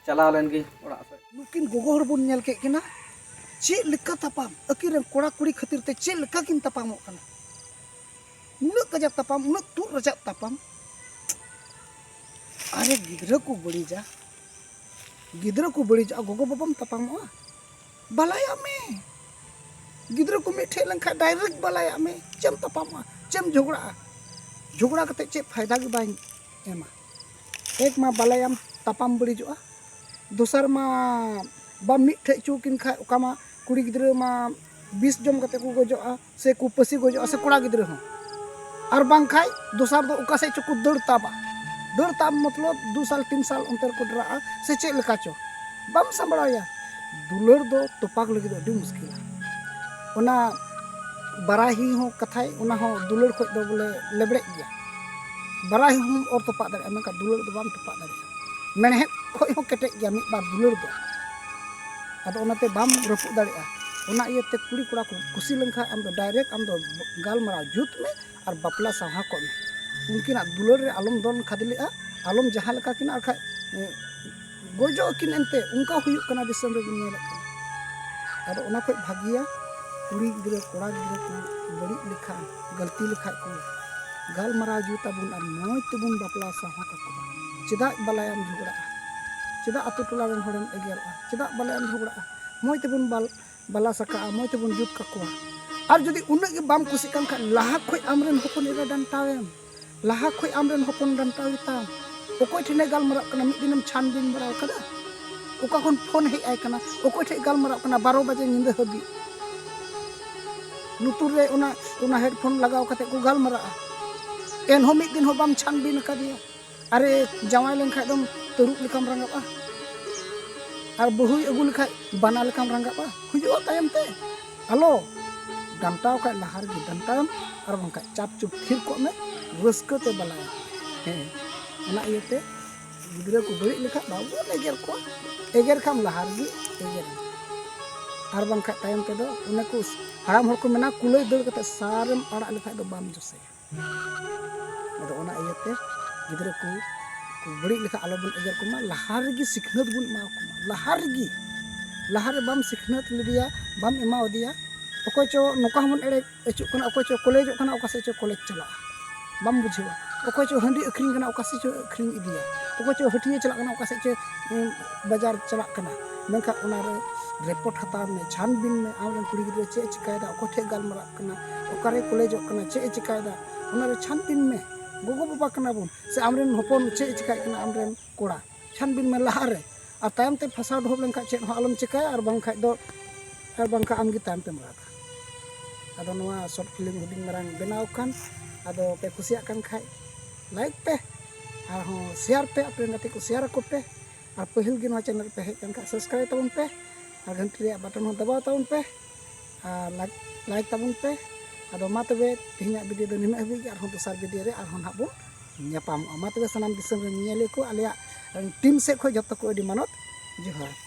ᱪᱟᱞᱟᱣ ᱞᱮᱱ ᱜᱤᱧ ᱚᱲᱟᱜ ᱥᱮᱫ᱾ ᱱᱩᱠᱤᱱ ᱜᱚᱜᱚ ᱦᱚᱲ ᱵᱚᱱ ᱧᱮᱞ ᱠᱮᱫ ᱠᱤᱱᱟ, ᱪᱮᱫ ᱞᱮᱠᱟ ᱛᱟᱯᱟᱢ, ᱟᱹᱠᱤᱱ ᱨᱮᱱ ᱠᱚᱲᱟ ᱠᱩᱲᱤ ᱠᱷᱟᱹᱛᱤᱨ ᱛᱮ ᱪᱮᱫ ᱞᱮᱠᱟ ᱠᱤᱱ ᱛᱟᱯᱟᱢᱚᱜ ᱠᱟᱱᱟ᱾ ᱩᱱᱟᱹᱜ ᱠᱟᱡᱟᱠ ᱛᱟᱯᱟᱢ, ᱩᱱᱟᱹᱜ ᱛᱩᱫ ᱨᱟᱪᱟᱜ ᱛᱟᱯᱟᱢ᱾ ᱟᱨᱮ ᱜᱤᱫᱽᱨᱟᱹ ᱠᱚ ᱵᱟᱹᱲᱤᱡᱟ, ᱜᱤᱫᱽᱨᱟᱹ ᱠᱚ ᱵᱟᱹᱲᱤᱡᱚᱜᱼᱟ, ᱜᱚᱜᱚ ᱵᱟᱵᱟᱢ ᱛᱟᱯᱟᱢᱚᱜᱼᱟ? ᱵᱟᱞᱟᱭᱟᱜ ᱢᱮ᱾ ᱜᱤᱫᱽᱨᱟᱹ ᱠᱚ ᱢᱤᱫ ᱴᱷᱮᱡ ᱞᱮᱱᱠᱷᱟᱱ direct ᱵᱟᱞᱟᱭᱟᱜ ᱢᱮ᱾ ᱪᱮᱫ ᱮᱢ ᱛᱟᱯᱟᱢᱚᱜᱼᱟ? ᱪᱮᱫ ᱮᱢ ᱡᱷᱚᱜᱽᱲᱟᱜᱼᱟ? ᱡᱷᱚᱜᱽᱲᱟ ᱠᱟᱛᱮ ᱪᱮᱫ ᱯᱷᱟᱭᱫᱟ ᱜᱮ ᱵᱟᱭ ᱮᱢᱟ᱾ ᱮᱠ ᱢᱟ ᱵᱟᱞᱟᱭᱟᱢ ᱛᱟᱯᱟᱢ ᱵᱟᱹᱲᱤᱡᱚᱜᱼᱟ, ᱫᱚᱥᱟᱨ ᱢᱟ ᱵᱟᱢ ᱢᱤᱫ ᱴᱷᱮᱡ ᱦᱚᱪᱚ ᱠᱤᱱ ᱠᱷᱟᱡ ᱚᱠᱟ ᱢᱟ ᱠᱩᱲᱤ ᱜᱤᱫᱽᱨᱟᱹ ᱢᱟ ᱵᱤᱥ ᱡᱚᱢ ᱠᱟᱛᱮ ᱠᱚ ᱜᱚᱡᱚᱜᱼᱟ ᱥᱮ ᱠᱚ ᱯᱟᱹᱥᱤ ᱜᱚᱡᱚᱜᱼᱟ ᱥᱮ ᱠᱚᱲᱟ ᱜᱤᱫᱽᱨᱟᱹ ᱦᱚᱸ᱾ ᱟᱨ ᱵᱟᱝᱠᱷᱟᱡ ᱫᱚᱥᱟᱨ ᱫᱚ ᱚᱠᱟ ᱥᱮᱫ ᱪᱚ ᱠᱚ ᱫᱟᱹᱲ ᱛᱟᱵᱟ᱾ ᱫᱟᱹᱲ ᱛᱟᱵ ᱢᱚᱛᱞᱚᱵ ᱫᱩ ᱥᱟᱞ ᱛᱤᱱ ᱥᱟᱞ ᱚᱱᱛᱮ ᱨᱮᱠᱚ ᱰᱮᱨᱟᱜᱼᱟ ᱥᱮ ᱪᱮᱫ ᱞᱮᱠᱟ ᱪᱚ᱾ ᱵᱟᱢ ᱥᱟᱢᱵᱲᱟᱣᱭᱟ᱾ ᱫᱩᱞᱟᱹᱲ ᱫᱚ ᱛᱚᱯᱟᱜ ᱞᱟᱹᱜᱤᱫ ᱫᱚ ᱟᱹᱰᱤ ᱢᱩᱥᱠᱤᱞᱟ᱾ ᱚᱱᱟ ᱵᱟᱨᱟᱦᱤ ᱦᱚᱸ ᱠᱟᱛᱷᱟᱭ, ᱚᱱᱟ ᱦᱚᱸ ᱫᱩᱞᱟᱹᱲ ᱠᱷᱚᱡ ᱫᱚ ᱵᱚᱞᱮ ᱞᱮᱵᱲᱮᱡ ᱜᱮᱭᱟ᱾ ᱵᱟᱨᱟᱦᱤ ᱦᱚᱸᱢ ᱚᱨ ᱛᱚᱯᱟᱜ ᱫᱟᱲᱮᱭᱟᱜᱼᱟ, ᱢᱮᱱᱠᱷᱟᱱ ᱫᱩᱞᱟᱹᱲ ᱫᱚ ᱵᱟᱢ ᱛᱚᱯᱟᱜ ᱫᱟᱲᱮᱭᱟᱜᱼᱟ᱾ ᱢᱮᱬᱦᱮᱫ ᱠᱷᱚᱡ ᱦᱚᱸ ᱠᱮᱴᱮᱡ ᱜᱮᱭᱟ ᱢᱤᱫ ᱵᱟᱨ ᱫᱩᱞᱟᱹᱲ ᱫᱚ᱾ ᱟᱫᱚ ᱚᱱᱟᱛᱮ ᱵᱟᱢ ᱨᱟᱹᱯᱩᱫ ᱫᱟᱲᱮᱭᱟᱜᱼᱟ᱾ ᱚᱱᱟ ᱤᱭᱟᱹᱛᱮ ᱠᱩᱲᱤ ᱠᱚᱲᱟ ᱠᱚ ᱠᱩᱥᱤ ᱞᱮᱱᱠᱷᱟᱱ ᱟᱢ ᱫᱚ direct ᱟᱢ ᱫᱚ ᱜᱟᱞᱢᱟᱨᱟᱣ ᱡᱩᱛ ᱢᱮ ᱟᱨ ᱵᱟᱯᱞᱟ ᱥᱟᱣᱦᱟ ᱠᱚᱜ ᱢᱮ᱾ ᱩᱱᱠᱤᱱᱟᱜ ᱫᱩᱞᱟᱹᱲ ᱨᱮ ᱟᱞᱚᱢ ᱫᱚᱱ ᱠᱷᱟᱫᱽᱞᱮᱜᱼᱟ, ᱟᱞᱚᱢ ᱡᱟᱦᱟᱸ ᱞᱮᱠᱟ ᱠᱤᱱᱟ, ᱟᱨ ᱠᱷᱟᱡ, ᱮ, ᱜᱚᱡᱚᱜ ᱟᱹᱠᱤᱱ ᱮᱱᱛᱮ, ᱚᱱᱠᱟ ᱦᱩᱭᱩᱜ ᱠᱟᱱᱟ ᱫᱤᱥᱚᱢ ᱨᱮᱵᱚᱱ ᱧᱮᱞᱮᱫ ᱠᱟᱱᱟ᱾ ᱟᱫᱚ ᱚᱱᱟ ᱠᱷᱚᱡ ᱵᱷᱟᱹᱜᱤᱭᱟ ᱠᱩᱲᱤ ᱜᱤᱫᱽᱨᱟᱹ ᱠᱚᱲᱟ ᱜᱤᱫᱽᱨᱟᱹ ᱠᱚ ᱵᱟᱹᱲᱤᱡ ᱞᱮᱠᱷᱟᱱ, ᱜᱟᱹᱞᱛᱤ ᱞᱮᱠᱷᱟᱡ ᱠᱚ, ᱜᱟᱞᱢᱟᱨᱟᱣ ᱡᱩᱛ ᱟᱵᱚᱱ ᱟᱨ ᱢᱚᱡᱽ ᱛᱮᱵᱚᱱ ᱵᱟᱯᱞᱟ ᱥᱟᱶᱦᱟ ᱠᱟᱠᱚᱣᱟ᱾ ᱪᱮᱫᱟᱜ ᱵᱟᱞᱟᱭᱟᱢ ᱡᱷᱚᱜᱽᱲᱟᱜᱼᱟ? ᱪᱮᱫᱟᱜ ᱟᱛᱳ ᱴᱚᱞᱟ ᱨᱮᱱ ᱦᱚᱲᱮᱢ ᱮᱜᱮᱨᱚᱜᱼᱟ? ᱪᱮᱫᱟᱜ ᱵᱟᱞᱟᱭᱟᱢ ᱡᱷᱚᱜᱽᱲᱟᱜᱼᱟ? ᱢᱚᱡᱽ ᱛᱮᱵᱚᱱ ᱵᱟᱞ ᱵᱟᱞᱟ ᱥᱟᱠᱟᱜᱼᱟ, ᱢᱚᱡᱽ ᱛᱮᱵᱚᱱ ᱡᱩᱛ ᱠᱟᱠᱚᱣᱟ᱾ ᱟᱨ ᱡᱩᱫᱤ ᱩᱱᱟᱹᱜ ᱜᱮ ᱵᱟᱢ ᱠᱩᱥᱤᱜ ᱠᱟᱱ ᱠᱷᱟᱱ, ᱞᱟᱦᱟ ᱠᱷᱚᱡ ᱟᱢᱨᱮᱱ ᱦᱚᱯᱚᱱ ᱮᱨᱟ ᱰᱟᱱᱴᱟᱣᱮᱢ, ᱞᱟᱦᱟ ᱠᱷᱚᱡ ᱟᱢᱨᱮᱱ ᱦᱚᱯᱚᱱ ᱰᱟᱱᱴᱟᱣ ᱜᱮᱛᱟᱢ᱾ ᱚᱠᱚᱭ ᱴᱷᱮᱱᱮ ᱜᱟᱞᱢᱟᱨᱟᱜ ᱠᱟᱱᱟ, ᱢᱤᱫ ᱫᱤᱱᱮᱢ ᱪᱷᱟᱱᱵᱤᱱ ᱵᱟᱲᱟ ᱟᱠᱟᱫᱟ? ᱚᱠᱟ ᱠᱷᱚᱱ ᱯᱷᱳᱱ ᱦᱮᱡ ᱟᱭ ᱠᱟᱱᱟ, ᱚᱠᱚᱭ ᱴᱷᱮᱡ ᱜᱟᱞᱢᱟᱨᱟᱜ ᱠᱟᱱᱟ ᱵᱟᱨᱚ ᱵᱟᱡᱮ ᱧᱤᱫᱟᱹ ᱦᱟᱹᱵᱤᱡ? ᱞᱩᱛᱩᱨ ᱨᱮ ᱚᱱᱟ, ᱚᱱᱟ headphone ᱞᱟᱜᱟᱣ ᱠᱟᱛᱮ ᱠᱚ ᱜᱟᱞᱢᱟᱨᱟᱜᱼᱟ, ᱮᱱᱦᱚᱸ ᱢᱤᱫ ᱫᱤᱱ ᱦᱚᱸ ᱵᱟᱢ ᱪᱷᱟᱱᱵᱤᱱ ᱟᱠᱟᱫᱮᱭᱟ᱾ ᱟᱨᱮ, ᱡᱟᱶᱟᱭ ᱞᱮᱱᱠᱷᱟᱡ ᱫᱚᱢ ᱛᱟᱹᱨᱩᱵ ᱞᱮᱠᱟᱢ ᱨᱟᱸᱜᱟᱜᱼᱟ, ᱟᱨ ᱵᱟᱹᱦᱩᱭ ᱟᱹᱜᱩ ᱞᱮᱠᱷᱟᱡ ᱵᱟᱱᱟ ᱞᱮᱠᱟᱢ ᱨᱟᱸᱜᱟᱜᱼᱟ᱾ ᱦᱩᱭᱩᱜᱼᱟ ᱛᱟᱭᱚᱢ ᱛᱮ᱾ ᱟᱞᱚ, ᱰᱟᱱᱴᱟᱣ ᱠᱷᱟᱡ ᱞᱟᱦᱟ ᱨᱮᱜᱮ ᱰᱟᱱᱴᱟᱣᱮᱢ, ᱟᱨ ᱵᱟᱝᱠᱷᱟᱡ ᱪᱟᱯ ᱪᱩᱯ ᱛᱷᱤᱨ ᱠᱚᱜ ᱢᱮ, ᱨᱟᱹᱥᱠᱟᱹ ᱛᱮ ᱵᱟᱞᱟᱭᱟ᱾ ᱦᱮᱸ, ᱚᱱᱟ ᱤᱭᱟᱹᱛᱮ ᱜᱤᱫᱽᱨᱟᱹ ᱠᱚ ᱵᱟᱹᱲᱤᱡ ᱞᱮᱠᱷᱟᱡ ᱵᱟᱵᱚᱱ ᱮᱜᱮᱨ ᱠᱚᱣᱟ, ᱮᱜᱮᱨ ᱠᱷᱟᱱ ᱞᱟᱦᱟ ᱨᱮᱜᱮ ᱮᱜᱮᱨ ᱢᱮ, ᱟᱨ ᱵᱟᱝᱠᱷᱟᱡ ᱛᱟᱭᱚᱢ ᱛᱮᱫᱚ ᱚᱱᱮ ᱠᱚ ᱦᱟᱲᱟᱢ ᱦᱚᱲ ᱠᱚ ᱢᱮᱱᱟ, ᱠᱩᱞᱟᱹᱭ ᱫᱟᱹᱲ ᱠᱟᱛᱮ ᱥᱟᱨᱮᱢ ᱟᱲᱟᱜ ᱞᱮᱠᱷᱟᱡ ᱫᱚ ᱵᱟᱢ ᱡᱚᱥᱮᱭᱟ᱾ ᱟᱫᱚ ᱚᱱᱟ ᱤᱭᱟᱹᱛᱮ ᱜᱤᱫᱽᱨᱟᱹ ᱠᱚ ᱵᱟᱹᱲᱤᱡ ᱞᱮᱠᱟ ᱟᱞᱚᱵᱚᱱ ᱮᱜᱮᱨ ᱠᱚᱢᱟ᱾ ᱞᱟᱦᱟ ᱨᱮᱜᱮ ᱥᱤᱠᱷᱱᱟᱹᱛ ᱵᱚᱱ ᱮᱢᱟ ᱠᱚᱢᱟ, ᱞᱟᱦᱟ ᱨᱮᱜᱮ᱾ ᱞᱟᱦᱟ ᱨᱮ ᱵᱟᱢ ᱥᱤᱠᱷᱱᱟᱹᱛ ᱞᱮᱫᱮᱭᱟ, ᱵᱟᱢ ᱮᱢᱟᱣᱟᱫᱮᱭᱟ, ᱚᱠᱚᱭ ᱪᱚ ᱱᱚᱝᱠᱟ ᱦᱚᱸᱵᱚᱱ ᱮᱲᱮ ᱟᱹᱪᱩᱜ ᱠᱟᱱᱟ, ᱚᱠᱚᱭ ᱪᱚ ᱠᱚᱞᱮᱡᱚᱜ ᱠᱟᱱᱟ, ᱚᱠᱟ ᱥᱮᱫ ᱪᱚ ᱠᱚᱞᱮᱡᱽ ᱪᱟᱞᱟᱜᱼᱟ, ᱵᱟᱢ ᱵᱩᱡᱷᱟᱹᱣᱟ᱾ ᱚᱠᱚᱭ ᱪᱚ ᱦᱟᱺᱰᱤ ᱟᱹᱠᱷᱨᱤᱧ ᱠᱟᱱᱟ, ᱚᱠᱟ ᱥᱮᱫ ᱪᱚ ᱟᱹᱠᱷᱨᱤᱧ ᱤᱫᱤᱭᱟ, ᱚᱠᱚᱭ ᱪᱚ ᱦᱟᱹᱴᱭᱟᱹ ᱪᱟᱞᱟᱜ ᱠᱟᱱᱟ, ᱚᱠᱟ ᱥᱮᱫ ᱪᱚ ᱩᱸ, ᱵᱟᱡᱟᱨ ᱪᱟᱞᱟᱜ ᱠᱟᱱᱟ᱾ ᱢᱮᱱᱠᱷᱟᱱ ᱚᱱᱟᱨᱮ ᱨᱤᱯᱳᱨᱴ ᱦᱟᱛᱟᱣ ᱢᱮ, ᱪᱷᱟᱱᱵᱤᱱ ᱢᱮ, ᱟᱢᱨᱮᱱ ᱠᱩᱲᱤ ᱜᱤᱫᱽᱨᱟᱹ ᱪᱮᱫ ᱮ ᱪᱤᱠᱟᱭᱮᱫᱟ, ᱚᱠᱚᱭ ᱴᱷᱮᱡ ᱜᱟᱞᱢᱟᱨᱟᱜ ᱠᱟᱱᱟ, ᱚᱠᱟᱨᱮ ᱠᱚᱞᱮᱡᱚᱜ ᱠᱟᱱᱟ, ᱪᱮᱫ ᱮ ᱪᱤᱠᱟᱭᱮᱫᱟ, ᱚᱱᱟᱨᱮ ᱪᱷᱟᱱᱵᱤᱱ ᱢᱮ᱾ ᱜᱚᱜᱚ ᱵᱟᱵᱟ ᱠᱟᱱᱟ ᱵᱚᱱ, ᱥᱮ ᱟᱢᱨᱮᱱ ᱦᱚᱯᱚᱱ ᱪᱮᱫ ᱮ ᱪᱤᱠᱟᱭᱮᱫ ᱠᱟᱱᱟ, ᱟᱢᱨᱮᱱ ᱠᱚᱲᱟ, ᱪᱷᱟᱱᱵᱤᱱ ᱢᱮ ᱞᱟᱦᱟᱨᱮ᱾ ᱟᱨ ᱛᱟᱭᱚᱢ ᱛᱮ ᱯᱷᱟᱥᱟᱣ ᱰᱷᱚᱯ ᱞᱮᱱᱠᱷᱟᱱ ᱪᱮᱫ ᱦᱚᱸ ᱟᱞᱚᱢ ᱪᱤᱠᱟᱹᱭᱟ, ᱟᱨ ᱵᱟᱝᱠᱷᱟᱡ ᱫᱚ, ᱟᱨ ᱵᱟᱝᱠᱷᱟᱱ ᱟᱢᱜᱮ ᱛᱟᱭᱚᱢ ᱛᱮᱢ ᱨᱟᱜᱟ᱾ ᱟᱫᱚ ᱱᱚᱣᱟ ᱥᱚᱨᱴ ᱯᱷᱤᱞᱢ ᱦᱩᱰᱤᱧ ᱢᱟᱨᱟᱝ ᱵᱮᱱᱟᱣ ᱠᱟᱱ, ᱟᱫᱚ ᱯᱮ ᱠᱩᱥᱤᱭᱟᱜ ᱠᱟᱱ ᱠᱷᱟᱡ ᱞᱟᱭᱤᱠ ᱯᱮ, ᱟᱨᱦᱚᱸ ᱥᱮᱭᱟᱨ ᱯᱮ, ᱟᱯᱮ ᱨᱮᱱ ᱜᱟᱛᱮ ᱠᱚ ᱥᱮᱭᱟᱨ ᱟᱠᱚ ᱯᱮ᱾ ᱟᱨ ᱯᱟᱹᱦᱤᱞ ᱜᱮ ᱱᱚᱣᱟ ᱪᱮᱱᱮᱞ ᱯᱮ ᱦᱮᱡ ᱠᱟᱱ ᱠᱷᱟᱡ ᱥᱟᱵᱥᱠᱨᱟᱭᱤᱵ ᱛᱟᱵᱚᱱ ᱯᱮ, ᱟᱨ ᱜᱷᱟᱱᱴᱤ ᱨᱮᱭᱟᱜ ᱵᱟᱴᱚᱱ ᱦᱚᱸ ᱫᱟᱵᱟᱣ ᱛᱟᱵᱚᱱ ᱯᱮ, ᱟᱨ ᱞᱟᱭᱤᱠ, ᱞᱟᱭᱤᱠ ᱛᱟᱵᱚᱱ ᱯᱮ᱾ ᱟᱫᱚ ᱢᱟ ᱛᱚᱵᱮ ᱛᱮᱦᱮᱧᱟᱜ ᱵᱷᱤᱰᱤᱭᱳ ᱫᱚ ᱱᱤᱱᱟᱹᱜ ᱦᱟᱹᱵᱤᱡ ᱜᱮ, ᱟᱨᱦᱚᱸ ᱫᱚᱥᱟᱨ ᱵᱷᱤᱰᱤᱭᱳ ᱨᱮ ᱟᱨᱦᱚᱸ ᱱᱟᱦᱟᱜ ᱵᱚᱱ ᱧᱟᱯᱟᱢᱚᱜᱼᱟ᱾ ᱢᱟ ᱛᱚᱵᱮ ᱥᱟᱱᱟᱢ ᱫᱤᱥᱚᱢ ᱨᱮᱱ ᱧᱮᱧᱮᱞᱤᱭᱟᱹ ᱠᱚ, ᱟᱞᱮᱭᱟᱜ ᱴᱤᱢ ᱥᱮᱫ ᱠᱷᱚᱱ ᱡᱚᱛᱚ ᱠᱚ ᱟᱹᱰᱤ ᱢᱟᱱᱚᱛ ᱡᱚᱦᱟᱨ᱾